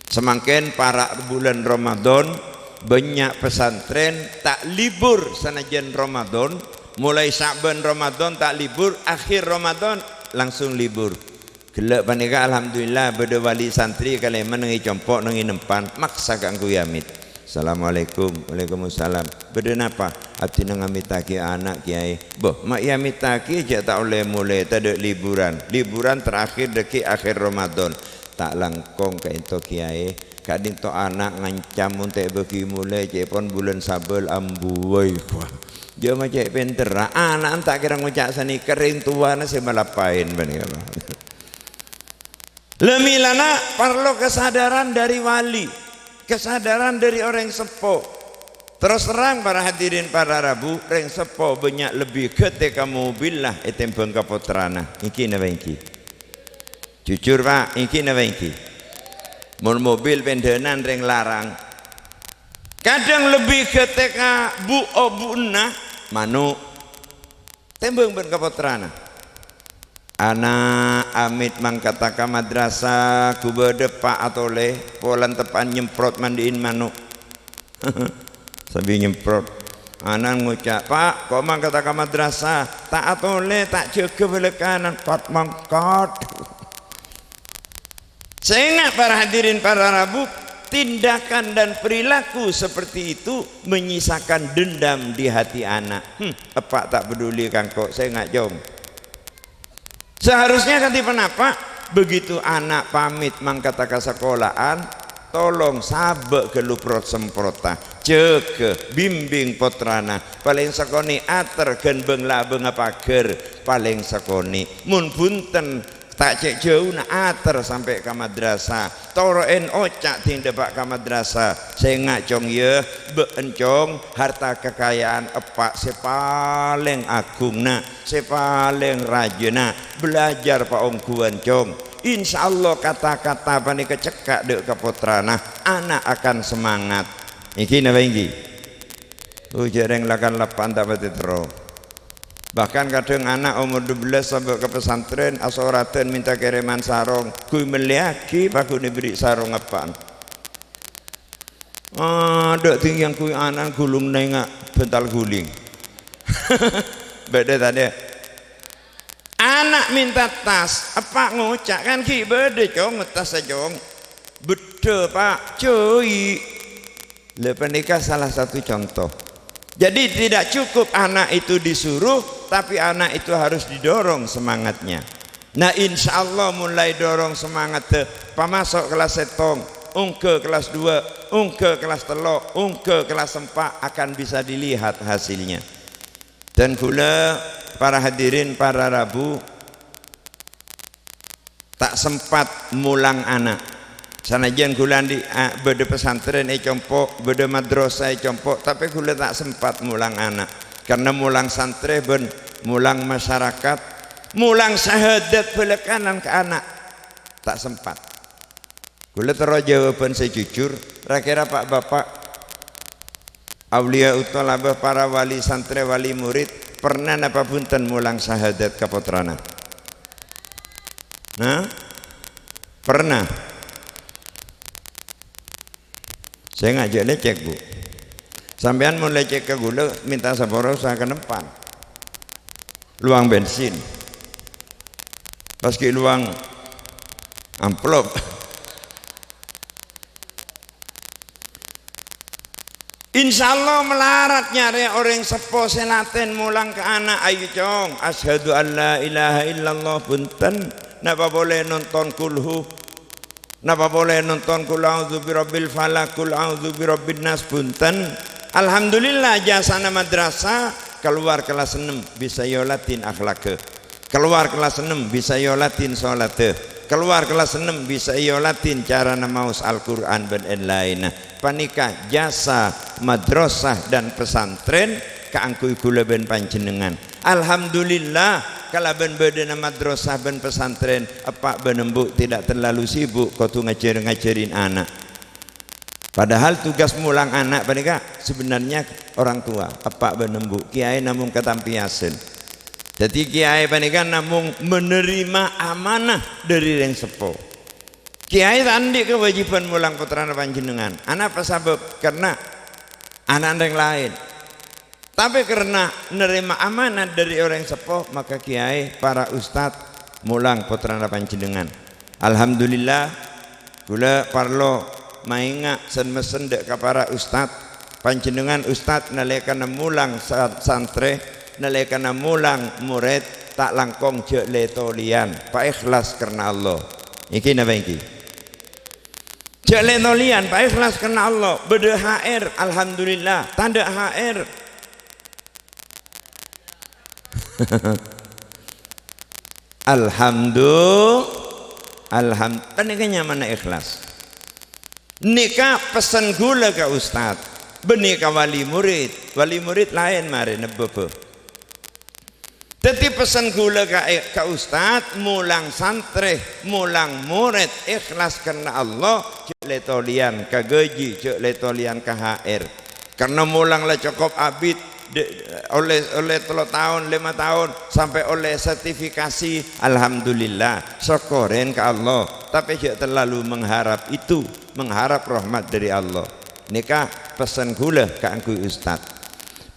Samangkèn para' bulân Ramadan, Bânnya' pesantren ta' libur sanajjân Ramadan, mulai Sya'ban Ramadan ta' libur, akhir Ramadan langsung libur. Ghellâ' panèka alhamdulillah bâdâ wali santri kalèman neng è compo' neng è nempan, maksa kaangghuy amit. "Assalamualaikum." "Waalaikumsalam." "Bâdâ napa?" "Abdhina ngamittaghi ana', Kèyaè." "Bâh, ma' èamittaghi jhâ' ta' ollè molè, tadâ' liburan. Liburan terakhir dâgghi' akhir Ramadan." "Ta' langkong ka'ènto, Kèyaè. Ka'dinto ana' ngancam mon ta' èbâghi molè cè'èpon bulân sabâl ambu." Woi, wah. Jhâ' ma' cè' pènterra. Ana'na ta' kèra ngoca' sanèka, rèng towana sè malapaèn panèka. Lamilana parlo kesadaran dari wali, kesadaran dari orèng seppo. Terros terrang, para hadirin para rabu, rèng seppo bânnya' lebbi ghâtè ka mobil la ètèmbhâng ka pottrana. Èngghi napa èngghi? Jujur, Pak, èngghi napa èngghi? Mon mobil pèndhânan rèng larang, kadhâng lebbi ghâtè ka bu'-obu'na mano'. Tèmbhâng bân ka pottrana. Ana' amit mangkaddhâ ka madrasah, ghubâdhâ, Pa', atolè, polana teppa'an nyemprot mandi'in mano'. Sambi nyemprot. Ana' ngoca', "Pa', ko' mangkaddhâ ka madrasah, ta' atolè, ta' jâgâ bâlâkana, kat mangkat." Sènga', para hadirin para rabu, tindakan dan perilaku seperti itu menyisakan dendam di hati anak. "Hmm, eppa' ta' peduli ka engko', sènga', Cong." Seharusnya kadhi ponapa? Begitu ana' pamit mangkaddhâ ka sakola'an, tolong sabâ' ghâllu prot-semprotta. Jâgâ, bimbing pottrana. Palèng sakonè' ater ghân bâng-labângnga paghâr, palèng sakonè'. Mon bhunten, ta' cè' jhâuna ater sampè' ka madrasah. Toro'è oca' dhing dâpa' ka madrasah. Sènga', Cong, yâ, bâ'en, Cong, harta kekayaan eppa' sè palèng aghungnga, sè palèng rajâna. Belajar paongghuwân, Cong. Insyaallah kata-kata panèka cekka' dâ' ka pottrana, ana' akan semangat. Èngghi napa èngghi? Oh, jhâreng lakan lapan ta' patè terro. Bahkan kadhâng ana' omor dua belas sabâ' ka pesantren, asoradhân mènta kèrèman sarong, ghuy mellèyaghi paghun èberri' sarong eppa'na. Adâ' dhing yang ghuy ana'na ghulung nènga' bhântal ghuling. Bâdâ tadâ'? Ana' mènta tas, eppa' ngoca', "Kan ghi' bâdâ, Cong, tassa, Cong." "Bâdâ, Pa', jhâi'." Lah, panèka salah satu contoh. Jadi, tidak cukup anak itu disuruh, tapi anak itu harus didorong semangatnya. Nah, insyaallah mon la èdorong semangatta, pamaso' kellas sèttong, ongghâ kellas dua, ongghâ kellas tello', ongghâ kellas empa', akan bisa dilihat hasilnya. Dan ghulâ, para hadirin, para rabu, ta' sempat molang ana'. Sanajjân ghulâ andi', a, bâdâ pesantren è compo', bâdâ madrasah è compo', tapè ghulâ ta' sempat molang ana'. Karna molang santrè bân molang masyarakat, molang syahadat bâlâkana ka ana', ta' sempat. Ghulâ terro jâwâbhân sè jujur, ra-kèra pa'-bapa', auliya thalabah, para wali santrè, wali murid, perna napa bhunten molang syahadat ka pottrana? Nah? Perna. Sènga' jhâ' lècèk, Bu. Sampèyan mon lècèk ka ghulâ, mènta sapora usaha ka nempan. Lowang bensin. Pas ghi' lowang amplop. Insyaallah malarat nyarè orèng seppo sè latèn molang ka ana', "Ayo, Cong, asyhadu an la ilaha illallah, bhunten. Napa polè nonton Kulhu? Napa polè nonton Qul a'udzu birabbil falaq, Qul a'udzu birabbin nas, bhunten." Alhamdulillah, jasana madrasah, kalowar kellas ennem, bisa èoladhin akhlakka. Kalowar kellas ennem, bisa èoladhin sholatta. Kalowar kellas ennem, bisa èoladhin carana maos Al-Qur'an bân èn-laènna. Panèka jasa madrasah dan pesantren kaangghuy ghulâ bân panjhennengngan. Alhamdulillah, kalabân bâdâna madrasah bân pesantren, eppa' bân embu' tidak terlalu sibuk kodhu ngajhâr-ngajhârin ana'. Padahal tugas molang ana' panèka sebenarnya orang tua, eppa' bân embu', kèyaè namong katampiyasan. Dhâddhi kèyaè panèka namong menerima amanah dâri rèng seppo. Kèyaè ta' andi' kawâjibhân molang pottrana panjhennengngan. Anapa sabâb? Karna ana'na orèng laèn. Tapè karna narèma amanat dhâri orèng seppo, maka kèyaè, para ustad, molang pottrana panjhennengngan. Alhamdulillah, kaulâ parlo maènga' sen-messen dhâ' ka para ustad. Panjhennengngan ustad nalèkana molang sa-, santrè, nalèkana molang morèd, ta' langkong jhâ' lè-tolèyan, paèkhlas karna Allah. Ènggi napa ènggi? Jhâ' lè-tolèyan, paèkhlas karna Allah. Bâdâ H R, alhamdulillah. Tadâ' H R. Alhamdu-, alham-, panèka nyamana èkhlas. Nèka pessen kaulâ ka ustad, bânnè ka wali murid. Wali murid laèn marè nebbhâ. Dhâddhi pessen kaulâ ka, ka ustad, molang santrè, molang morèd, èkhlas karna Allah, jhâ' lè-tolèyan ka ghâji, jhâ' lè-tolèyan ka H R. Karna molang la cokop abit, de-, ollè, ollè tello taon, lèma taon, sampè' ollè sertifikasi, alhamdulillah, sokkorè ka Allah. Tapè jhâ' terlalu mengharap itu, mengharap rahmat dhâri Allah. Nèka pessen kaulâ kaangghuy ustad.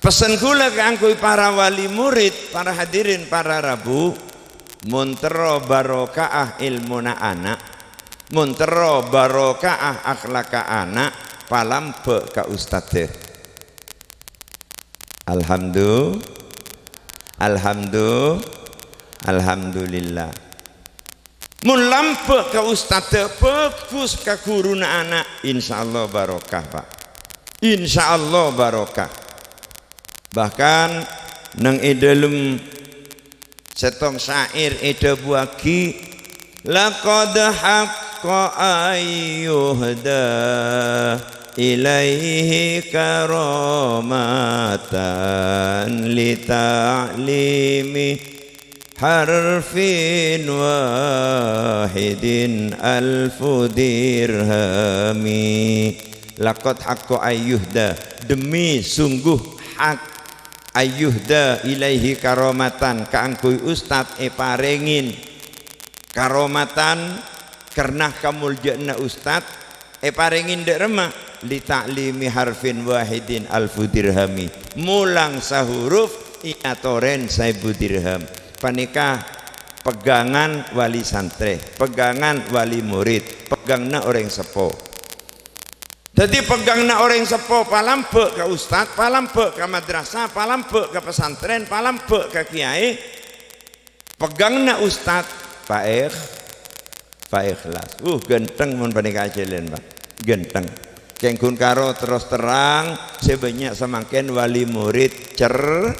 Pessen kaulâ kaangghuy para wali murid, para hadirin, para rabu, mon terro baroka'ah èlmona ana', mon terro baroka'ah akhlakka ana', palambâ' ka ustadda. Alhamdu-, alhamdu-, alhamdulillah. Mon lambâ' ka ustadda, bhâghus ka ghuruna ana', insyaallah barokah, Pak. Insyaallah barokah. Bahkan neng è dhâlem sèttong syair èdhâbuwâghi, "Laqad haqqa ayyuhda ilaihi karamatan li ta'limi harfin wahidin alfu dirhami." Laqad haqqa ayyuhda, demi sungguh hak, ayyuhda ilaihi karamatan, kaangghuy ustad èparèngè karamatan karna kamoljâ'ânna ustad, èparèngè dâ' remma, li ta'limi harfin wahidin alfu dirhami, molang sahuruf èyatorè saèbu dirham. Panèka pegangan wali santrè, pegangan wali murid, peganganna orèng seppo. Dhâddhi peganganna orèng seppo palambâ' ka ustad, palambâ' ka madrasah, palambâ' ka pesantrèn, palambâ' ka kèyaè. Peganganna ustad, paèkh-, paèkhlas. Uh, ghântheng mon panèka ajhâlân, Pak. Ghântheng. Kèng ghun karo terros terrang, sè bânnya' samangkèn wali murid cer-,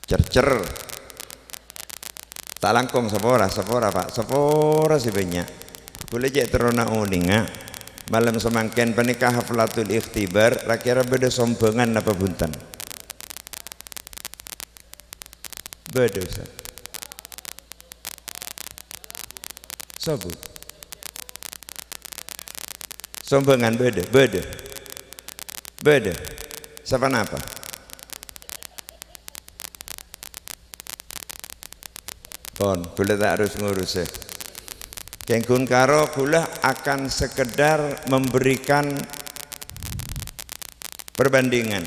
cercer. Ta' langkong sapora, sapora, Pak. Sapora sè bânnya'. Kaulâ cè' terrona onènga, malem samangkèn panèka haflatul ikhtibar, ra-kèra bâdâ sombhângan napa bhunten? Bâdâ, Ustaz. Sobu. Sombhângan bâdâ, bâdâ. Bâdâ. Saponapa? Pon, kaulâ ta' rus-ngurus, ya. Kèng ghun karo kaulâ akan sekedar memberikan perbandingan.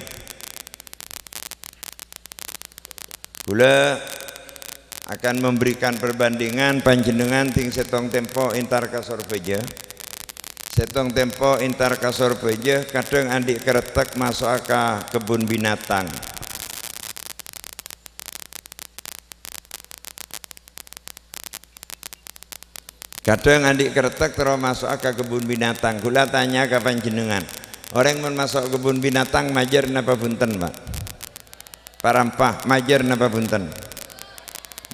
Kaulâ akan memberikan perbandingan, panjhennengngan dhing sèttong tempo entar ka Sorbhâjâ. Sèttong tempo entar ka Sorbhâjâ, kadhâng andi' karettek maso'a ka kebbhun binatang. Kadhâng andi' karettek terro maso'a ka kebbhun binatang. Kaulâ tanya ka panjhennengngan, orèng mon maso' kebbhun binatang majâr napa bhunten, Pak? Parampah, majâr napa bhunten?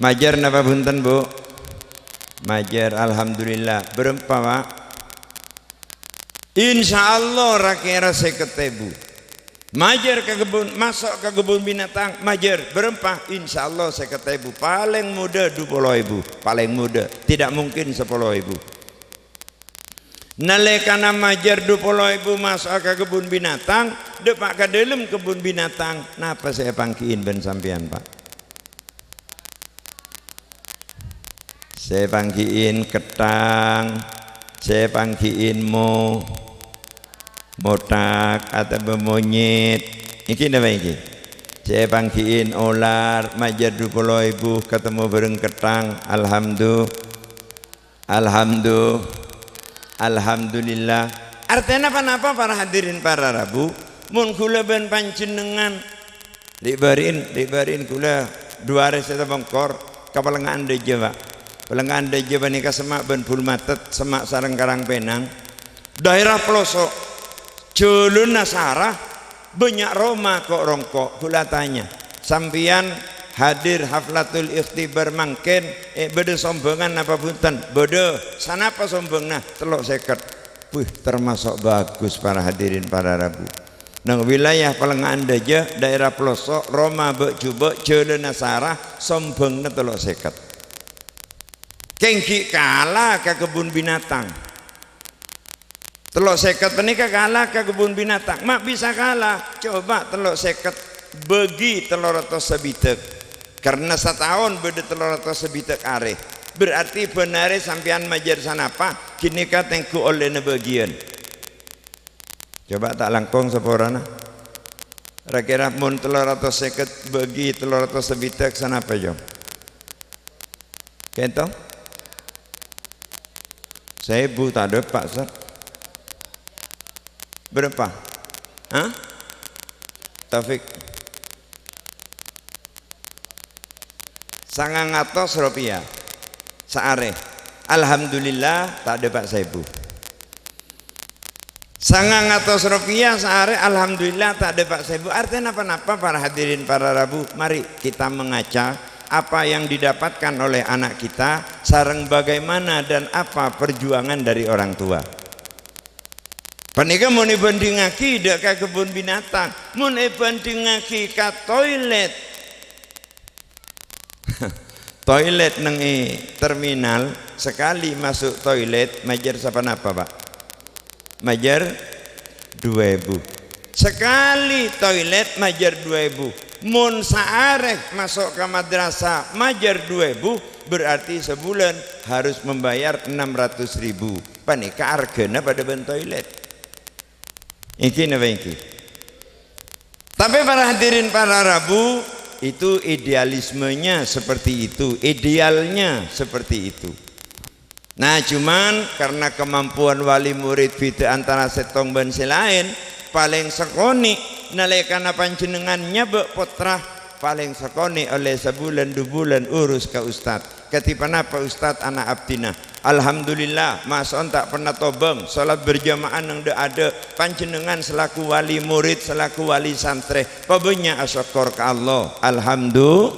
Majâr napa bhunten, Bu? Majâr, alhamdulillah. Bârâmpa, Pak? Insyaallah ra-kèra sèket èbu. Majâr ka kebbhun, maso' ka kebbhun binatang, majâr. Bârâmpa? Insyaallah sèket èbu. Palèng modâ du polo èbu. Palèng modâ. Tidak mungkin sapolo èbu. Nalèkana majâr du polo èbu maso'a ka kebbhun binatang, dâpa' ka dâlem kebbhun binatang, napa sè èpangghi'in bân sampèyan, Pak? Sè èpangghi'in ketthang, sè èpangghi'in mo-, Mothak otabâ monyèt. Ènggi napa ènggi? Sè èpangghi'in olar, majâr du polo èbu, katemmo bhâreng ketthang. Alhamdu-, alhamdu-, alhamdulillah. Artèna ponapa, para hadirin para rabu? Mon ghulâ bân panjhennengngan Lè'-bâri'in, lè'-bâri'in ghulâ du arè sè sapongkor ka Pèlèngnga'an Dâjâ, Pa'. Pèlèngnga'an Dâjâ panèka semma' bân Bulmatèt, semma' sareng Karangpènang. Dhaèra peloso'. Jhâlânna sara, bânnya' roma ko'-rongko'. Ghulâ atanya, sampèyan hadir haflatul ikhtibar mangkèn, è, bâdâ sombhângan napa bhunten? Bâdâ. Sanapa sombhânganna? Tello' sèket. Wih, termasuk bagus, para hadirin para rabu. Neng wilayah Pèlèngnga'an Dâjâ, dhaèra peloso', roma bâ'-jhubâ', jhâlânna sara, sombhânganna tello' sèket. Kèng ghi' kala ka kebbhun binatang. Tello' sèket panèka kala ka kebbhun binatang. Ma' bisa kala, coba tello' sèket bâgi tello ratos sabidhâk. Karna sataon bâdâ tello ratos sabidhâk arè. Berarti bân arè sampèyan majâr sanapa, ghânèka tengghu ollèna bâgiyân. Coba ta' langkong saporana. Ra-kèra mon tello ratos sèket bâgi tello ratos sabidhâk sanapa, Jong? Kènto? Saèbu ta' dâpa', Ustaz. Bârâmpa? Hah? Taufik? Sangang atos ropèya saarè. Alhamdulillah, ta' dâpa' saèbu. Sangang atos ropèya saarè, alhamdulillah, ta' dâpa' saèbu. Artèna ponapa, para hadirin para rabu? Mari kita mengaca apa yang didapatkan oleh anak kita, sareng bagaimana dan apa perjuangan dari orang tua. Panèka mon èbhândhingngaghi dâ' ka kebbhun binatang, mon èbhândhingngaghi ka toilet. Toilet neng è terminal, sakalè maso' toilet majâr saponapa, Pa'? Majâr du èbu. Sakalè toilet majâr du èbu. Mon saarè maso' ka madrasah majâr du èbu, berarti sabulân harus membayar enam ratus ribu. Panèka arghâna padâ bân toilet. Ènggi napa ènggi? Tapè para hadirin para rabu, itu idealismenya seperti itu, idealnya seperti itu. Nah, cuman karena kemampuan wali murid bhidhâ antara sèttong bân sè laèn, palèng sakonè' nalèkana panjhennengngan nyabâ' pottra, palèng sakonè' ollè sabulân du bulân urus ka ustad. Kadhi ponapa ustad ana' abdhina? Alhamdulillah, maso'on ta' pernah tobâng, salat berjamaah neng dâ'-adâ', panjhennengngan selaku wali murid, selaku wali santrè, pabânnya' asokkor ka Allah. Alhamdu-,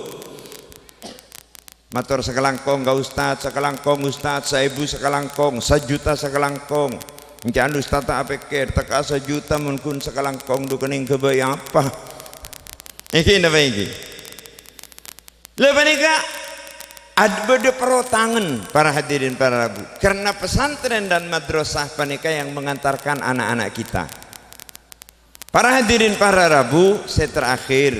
mator sakalangkong ka ustad, sakalangkong ustad, saèbu sakalangkong, sajuta sakalangkong. Ènggi ustad ta' apèkkèr, tekka sajuta mon ghun sakalangkong du kennèng ghâbây apa? Ènggi napa ènggi? Lha panèka ad-, bâdâ parotangan, para hadirin para rabu. Karena pesantren dan madrasah panèka yang mengantarkan anak-anak kita. Para hadirin para rabu, sè terakhir,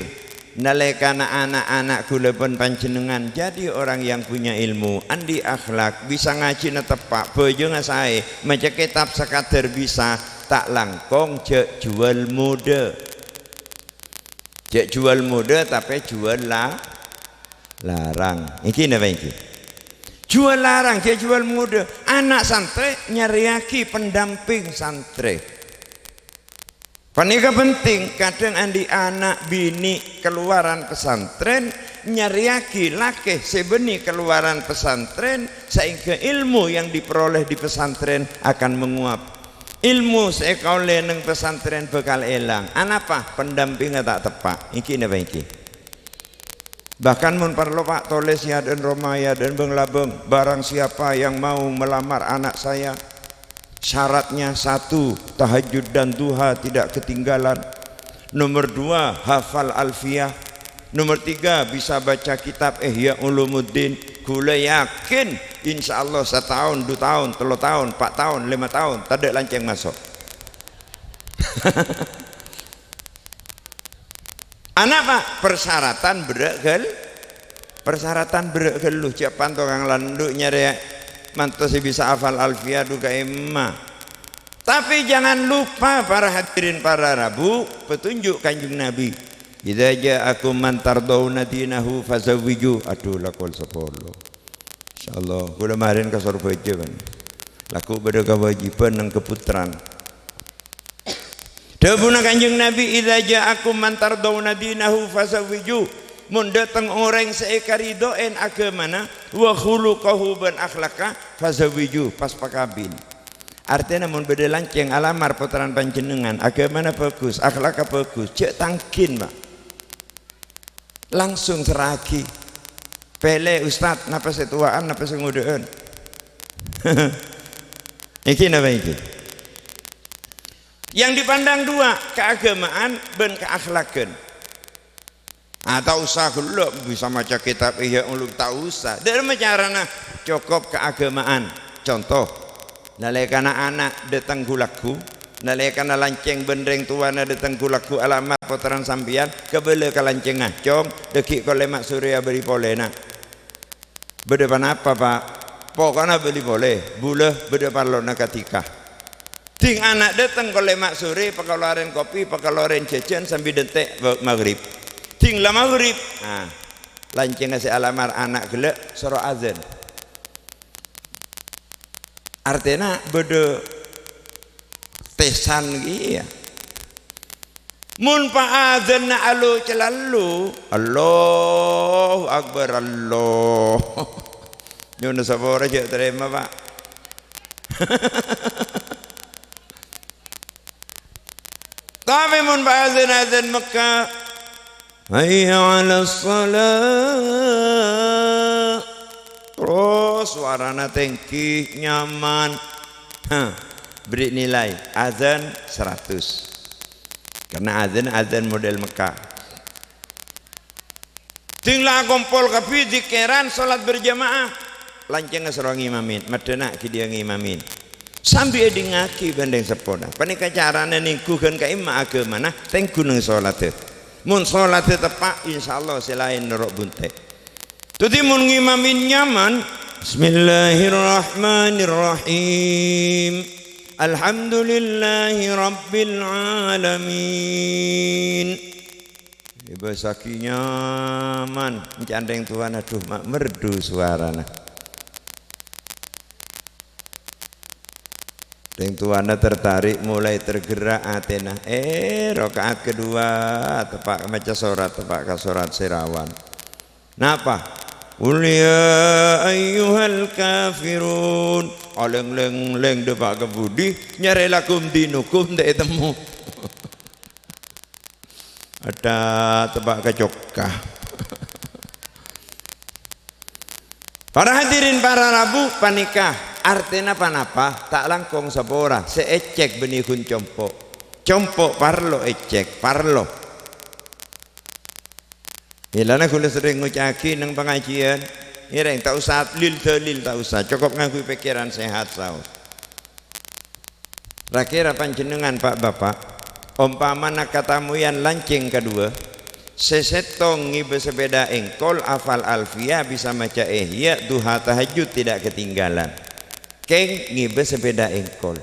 nalèkana ana'-ana' ghulâ bân panjhennengngan jadi orang yang punya ilmu, andi' akhlak, bisa ngajhina teppa', bhâjângnga saè, maca kètab sakadâr bisa, ta' langkong jhâ' juwâl modâ. Jhâ' juwâl modâ, tapè juwâl la-, larang. Ènggi napa ènggi? Juwâl larang, jhâ' juwâl modâ. Ana' santrè nyarèyaghi pendamping santrè. Panèka penting, kadhâng andi' ana' binè' kalowaran pesantren, nyarèyaghi lakè sè bânnè kalowaran pesantren, saèngghâ ilmu yang diperoleh di pesantren akan menguap. Ilmu sè èkaollè neng pesantren bhâkal èlang. Anapa? Pendampingnga ta' teppa'. Ènggi napa ènggi? Bahkan mon parlo, Pa', tolès è adâ'na roma, è adâ'na bâng-labâng, "Barang siapa yang mau melamar anak saya, syaratnya satu, tahajud dan duha tidak ketinggalan. Nomor dua, hafal Alfiyah. Nomor tiga, bisa baca kitab Ihya Ulumuddin." Ghulâ yakin, insya Allah, sataon, du taon, tello taon, pa' taon, lèma taon, tadâ' lancèng maso'. Anapa? Persyaratan berrâ' ghâl-, persyaratan berrâ' ghâllu. Jhâ' panto kang landu' nyarè manto sè bisa hafal Alfiyah du ka'imma. Tapè jangan lupa, para hadirin, para rabu, petunjuk Kanjeng Nabi, "Idza ja'akum man tardhauna dinahu fazawwiju." Adhu, lakon sapolo. Insyaallah, kaulâ marèn ka Sorbhâjâ, bân. Lagghu' bâdâ kawâjibhân neng kapottrana. Dhâbuna Kanjeng Nabi, "Idza ja'akum man tardhauna dinahu fazawwiju." Mon dâteng orèng sè èkaridhoè aghâmana, wa khuluqahu bân akhlakka, fazawwiju, pas pakabin. Artèna mon bâdâ lancèng alamar pottrana panjhennengngan, aghâmana bhâghus, akhlakka bhâghus, jhâ' tangghin, Pa'. Langsung serra'aghi. Pèlè, Ustad, napa sè towa'an, napa sè ngodâ'ân? Iki napa iki? Yang dipandang dua, keagamaan bân keakhlakan. Ah, ta' osa ghellâ' bisa maca kitab Ihya Ulum, ta' osa. Dâ'remma carana? Cokop keagamaan. Conto, nalèkana ana' dâteng ghu-lagghu, nalèkana lancèng bân rèng towana dâteng ghu-lagghu alamar pottrana sampèyan, kabâlâ ka lancèngnga, "Cong, dâgghi' kol lèma' sorè abâli polè, na'." "Bâdâ ponapa, Pa'?" "Poko'na abâli polè, bulâ bâdâ parlona kadhika." Dhing ana' dâteng kol lèma' sorè, pakalorèn kopi, pakalorèn jhâjhân sambi dântè' wa-, maghrib. Dhing la maghrib, ah, lancèngnga sè alamar ana' ghellâ' soro adzan. Artèna bâdâ tèsan kèya. Mon pa-, adzanna alo-calallo, "Allahu Akbar, Allah." Nyo'ona sapora jhâ' tarèma, Pa'. Tapè mon pa-, adzan-adzan Mekka, "Hayya 'alas shalah." Terros sowarana tèngghi, nyaman. Hah, bherri' nilai, adzan saratos. Karna adzan, adzan model Mekka. Dhing la akompol kabbhi, dzikèran, salat berjamaah. Lancèngnga soro ngimamin, maddhâna ghi' dhiyâ ngimamin. Sambi èdhingngaghi bân rèng seppona. Panèka carana nèngghu ghân ka'imma aghâmana, tèngghu neng solatta. Mon solatta teppa', insyaallah sè laèn noro' bunte'. Dhâddhi mon ngimamin nyaman, "Bismillahirrahmanirrahim. Alhamdulillahi rabbil alamin." Èbâsaghi nyaman, ènca'na rèng towana, adhu, ma' merdu sowarana. Rèng towana tertarik, mulai tergerak atèna. Eh, raka'at kedua, teppa' maca sorat, teppa' ka sorat sè rawan. Napa? "Qul ya ayyuhal kafirun." Alèng-lèng-lèng dâpa' ka budi, nyarè lakum dinukum ta' ètemmo. Adâ' teppa' ka cokka. Para hadirin, para rabu, panèka artèna ponapa? Ta' langkong sapora, sè ècèk bânnè ghun compo'. Compo' parlo ècèk, parlo. Mèlana kaulâ serrèng ngoca'aghi neng pangajiân, ngèrèng ta' osa lil-dalil, ta' osa, cokop ngangghuy pèkkèran sehat saos. Ra-kèra panjhennengngan, Pa', Bapa', ompamana katamoyan lancèng kaduwâ, sè sèttong ngibâ sapèda èngkol, afal Alfiyah, bisa maca Ihya, duha, tahajjud tidak ketinggalan. Kèng ngibâ sapèda èngkol.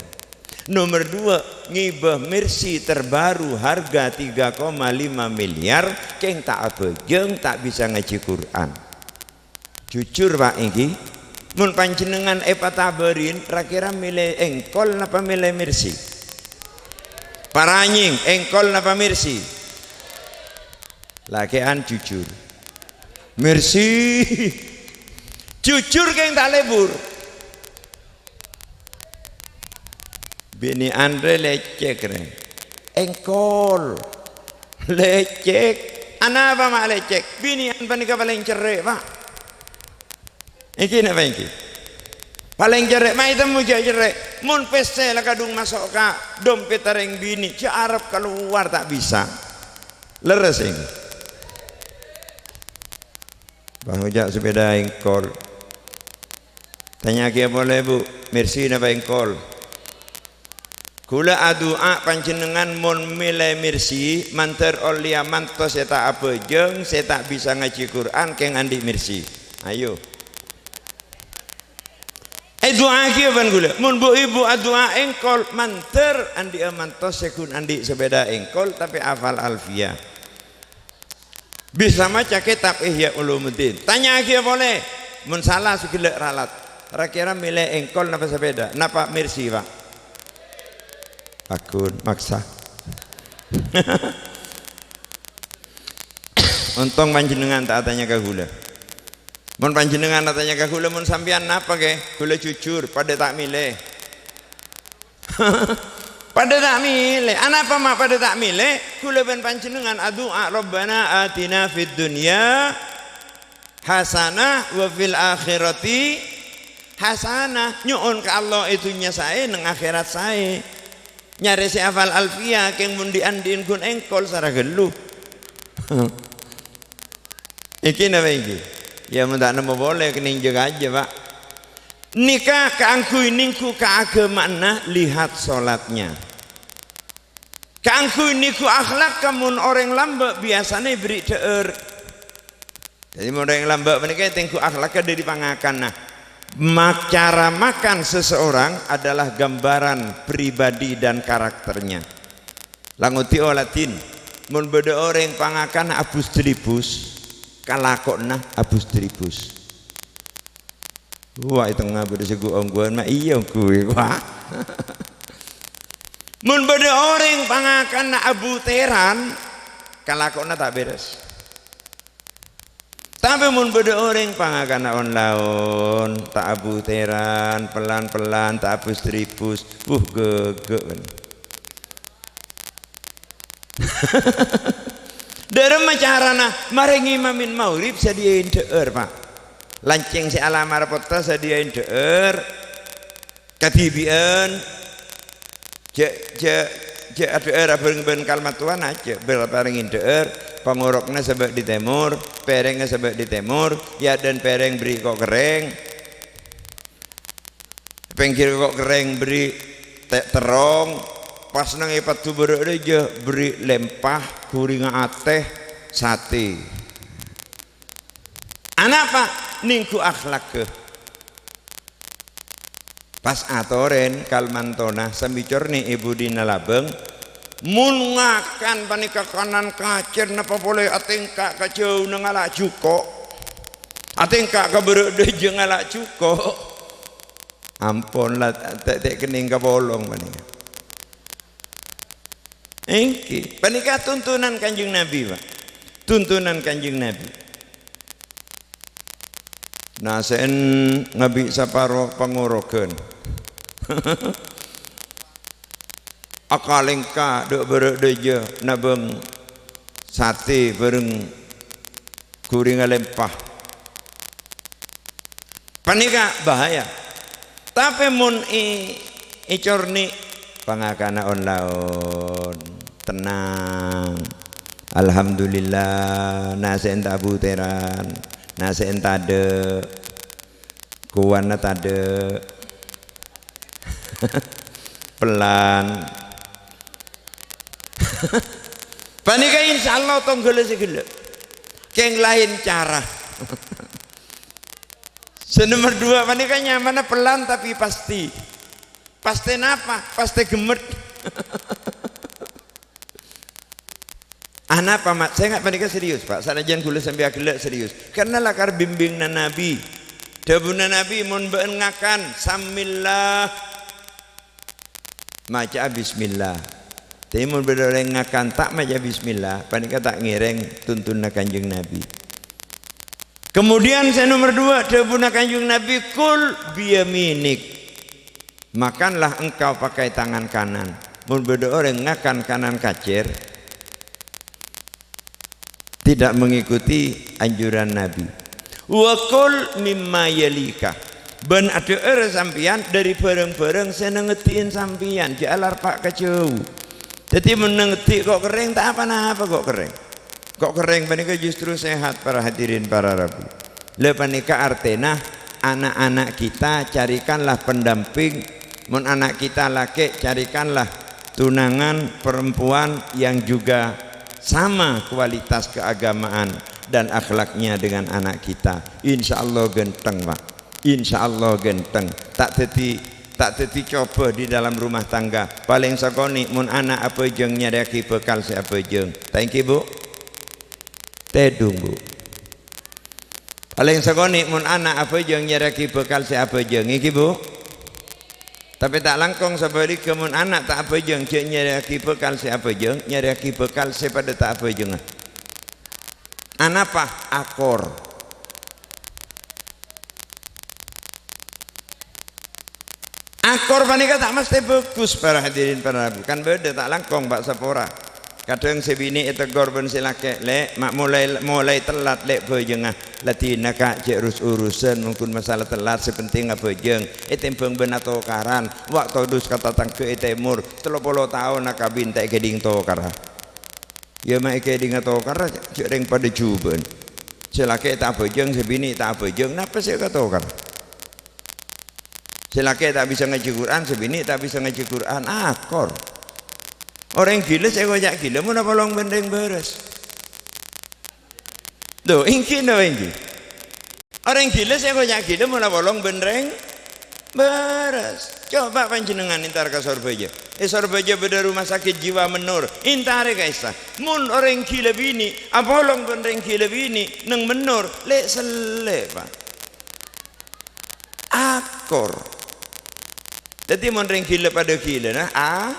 Nomer duwâ', ngibâ Mercy terbaru harga tiga koma lima miliar, kèng ta' abhâjâng, ta' bisa ngajhi Qur'an. Jujur, Pa', ènggi. Mon panjhennengngan èpatabârin, ra-kèra mèlè èngkol napa mèlè Mercy? Paranyèng, èngkol napa Mercy? Lakè'an jujur. Mercy. Jujur, kèng ta' lebur. Binè'an rè lècèk, rè. Èngkol. Lècèk. Anapa ma' lècèk? Binè'an panèka palèng cerrè', Pa'. Ènggi napa ènggi? Palèng cerrè', ma' ètemmo jhâ' cerrè'. Mon pèssè la kadhung maso' ka dompètta rèng binè', jhâ' arep kalowar ta' bisa. Lerres, ènggi? Bân ngoca' sapèda èngkol. Tanya'aghiyâ polè, Bu, Mercy napa èngkol? Kaulâ adu'a panjhennengngan mon mèlè Mercy, mandhâr ollèya manto sè ta' abhâjâng, sè ta' bisa ngajhi Qur'an, kèng andi' Mercy. Ayo. Èdu'aaghiyâ bân kaulâ. Mon bu-ibu adu'a èngkol, mandhâr andi'â mantos sè ghun andi' sapèda èngkol, tapè hafal Alfiyah. Bisa maca kètab Ihya Ulumuddin. Tanya'aghiyâ polè. Mon sala sè ghellâ' ralat. Ra-kèra mèlè èngkol napa sapèda? Napa Mercy, Pak? Pagghun, maksa. Ontong panjhennengngan ta' atanya ka kaulâ. Mon panjhennengngan atanya ka kaulâ, "Mon sampèyan napa, Kè?" Kaulâ jujur, padâ ta' mèlè. Padâ ta' mèlè. Anapa ma' padâ ta' mèlè? Kaulâ bân panjhennengngan adu'a, "Rabbana atina fid dunya hasanah wa fil akhirati hasanah." Nyo'on ka Allah è dhunnya saè, neng akhèrat saè. Nyarè sè hafal Alfiyah, kèng mon dhi'-andhi'en ghun èngkol sara ghâllu. Iki napa iki? Ya, mon ta' nemmo polè, kennèng jâgâ ajâ, Pak. Nèka kaangghuy nèngghu kaaghâmaanna, lihat sholatnya. Kaangghuy nèngghu akhlak, ka mon orèng lambâ' biyasana èberri' dhâ'âr. Jadi, mon orèng lambâ' panèka ètengghu akhlakka dhâri pangakanna. Ma-, cara makan seseorang adalah gambaran pribadi dan karakternya. La ngodhi'â oladhin, mon bâdâ orèng pangakanna abus-dâlibus, kalakowanna abus-dâlibus. Wah, è tengnga bâdâ sè ghu-ongghuwân, ma' iyâ ongghuwân, wah. Mon bâdâ orèng pangakanna abutèran, kalakowanna ta' bèrès. Tapè mon bâdâ orèng pangakanna on-laon, ta' abutèran, pellan-pellan, ta' abus-dâlibus, wuh, ghâghâ', bân. Dâ'remma carana marèngè mamin maghrib, sadhiyâin dhâ'âr, Pak. Lancèng sè alamar potta sadhiyâin dhâ'âr, kadhibi'ân, jâ', jâ', jâ' adhâ'âr abhâreng bân kalmattowan, ajâ' bâr-, parèngè dhâ'âr, pangorokna sabâ' dâri tèmor, pèrengnga sabâ' dâri tèmor, è adâ'na pèrèng bâri' ko' kerrèng. Pèngghir ko' kerrèng bâri' te-, terrong, pas neng è paddhu bârâ' rèya bâri' lèmpa, ghuringnga atè, satè. Anapa? Nèngghu akhlakka. Pas atorèn kalmantona sambi cornè' è budina labâng, mon ngakan panèka kanan kacèr napa polè atèngka ka jâuna ngala' jhuko'. Atèngka ka bârâ' dâjâ ngala' jhuko'. Ampon la, ta', ta' kennèng kapolong panèka. Èngghi, panèka tuntunan Kanjeng Nabi, Pak. Tuntunan Kanjeng Nabi. Nasè'en ngabi' saparo pangoroghân. Akalèngka dâ' bârâ' dâjâ nabâng satè bhâreng ghuringnga lèmpa. Panèka bahaya. Tapè mon è-, ècornè' pangakanna on-laon, tennang. Alhamdulillah, nasè'en ta' abutèran, nasè'en tadâ', kowanna tadâ'. Pellan. Panèka insyaallah tongghâllâ sè ghellâ'. Kèng laèn cara. Sè nomer dua panèka nyamana pellan tapè pastè. Pastè napa? Pastè ghemmet. Anapa, Mat? Sènga' panèka serius, Pak. Sanajjân kaulâ sambi aghellâ' serius. Karna lakar bimbingnga Nabi. Dhâbuna Nabi, "Mon bâ'na ngakan, sammillah." Maca'a bismillah. Tapè mon bâdâ orèng ngakan ta' maca bismillah, panèka ta' ngèrèng tuntunanna Kanjeng Nabi. Kemudian sè nomer dua, dhâbuna Kanjeng Nabi, "Kul biyaminik." Makanlah engkau pakai tangan kanan. Mon bâdâ orèng ngakan kanan kacèr, tidak mengikuti anjuran Nabi. "Wa kul mimma yalika." Bân adhâ'âr sampèyan dâri bhârâng-bhârâng sè nangèdhi'in sampèyan, jhâ' alarpa' ka jhâu. Dhâddhi mon nangèdhi' ko' kerrèng, ta' pa-napa ko' kerrèng. Ko' kerrèng panèka justru sehat, para hadirin, para rabu. La panèka artèna, anak-anak kita carikanlah pendamping, mon anak kita lakè', carikanlah tunangan perempuan yang juga sama kualitas keagamaan dan akhlaknya dengan anak kita. Insya Allah ganteng, Pak. Insya Allah ganteng. Ta' dhâddhi, ta' dhâddhi coba di dalam rumah tangga. Palèng sakonè' mon ana' abhâjâng nyarèyaghi bhâkal sè abhâjâng. Ta' èngghi, Bu? Tèdung, Bu. Palèng sakonè' mon ana' abhâjâng nyarèyaghi bhâkal sè abhâjâng, èngghi, Bu? Tapè ta' langkong sabhâligghâ, mon ana' ta' abhâjâng jhâ' nyarèyaghi bhâkal sè abhâjâng, nyarèyaghi bhâkal sè padâ ta' abhâjângnga. Anapa? Akor. Akor panèka ta' mastè bhâghus, para hadirin para rabu. Kan bâdâ ta' langkong, Pa', sapora. Kadhâng sè binè' ètegor bân sè lakè', "Lè', ma' molaè, molaè tellat, Lè', bhâjângnga." "La dinah, Ka', jhâ' rus-urusan, mon ghun masalah tellat, sè penting abhâjâng. Ètèmbhâng bân atokaran. Wa' todus ka tatangghâ è tèmor, tello polo taon akabin, ta' èkèdhing tokarra." Iyâ, ma' èkèdhing atokarra, jhâ' rèng padâ jhubâ'ân. Sè lakè' ta' abhâjâng, sè binè' ta' abhâjâng, napa sè èkatokar? Sè lakè' ta' bisa ngajhi Qur'an, sè binè' ta' bisa ngajhi Qur'an, akor. Orèng ghilâ sè èkoca' ghilâ mon apolong bân rèng bârâs. Lho, èngghi napa èngghi? Orèng ghilâ sè èkoca' ghilâ mon apolong bân rèng bârâs. Coba panjhennengngan entar ka Sorbhâjâ. È Sorbhâjâ bâdâ rumah sakit jiwa Mennur. Entarè ka'issa'. Mon orèng ghilâ binè' apolong bân rèng ghilâ binè' neng Mennur, lè'-sellè', Pa'. Akor. Dhâddhi, mon rèng ghilâ padâ ghilâna, a,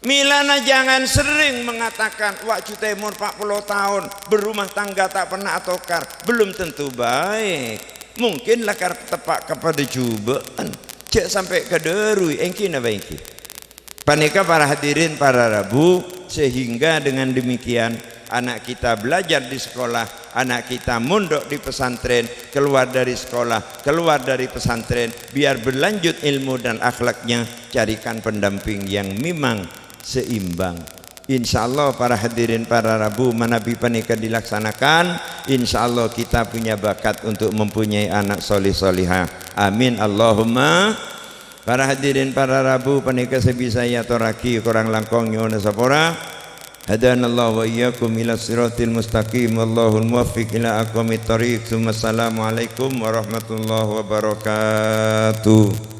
mèlana jangan sering mengatakan, "Wa', jhâ' tèmor pa' polo taon, berumah tangga ta' pernah atokar." Belum tentu baik. Mungkin lakar teppa' ka padâ jhubâ'ân. Jhâ' sampè' kadâruwi, èngghi napa èngghi? Panèka para hadirin para rabu, sehingga dengan demikian anak kita belajar di sekolah, anak kita mondok di pesantren, keluar dari sekolah, keluar dari pesantren, biar berlanjut ilmu dan akhlaknya, carikan pendamping yang memang seimbang. Insya Allah para hadirin para rabu, manabi panèka dilaksanakan, insya Allah kita punya bakat untuk mempunyai anak soleh solihah. Amin Allahumma. Para hadirin para rabu, panèka sè bisa èyatorraghi, korang langkong nyo'ona sapora. Hadanallahu wa iyyakum ila siratil mustaqim, wallahul muwaffiq ila aqwamit thariq. Tsumma assalamualaikum warahmatullahi wabarakatuh.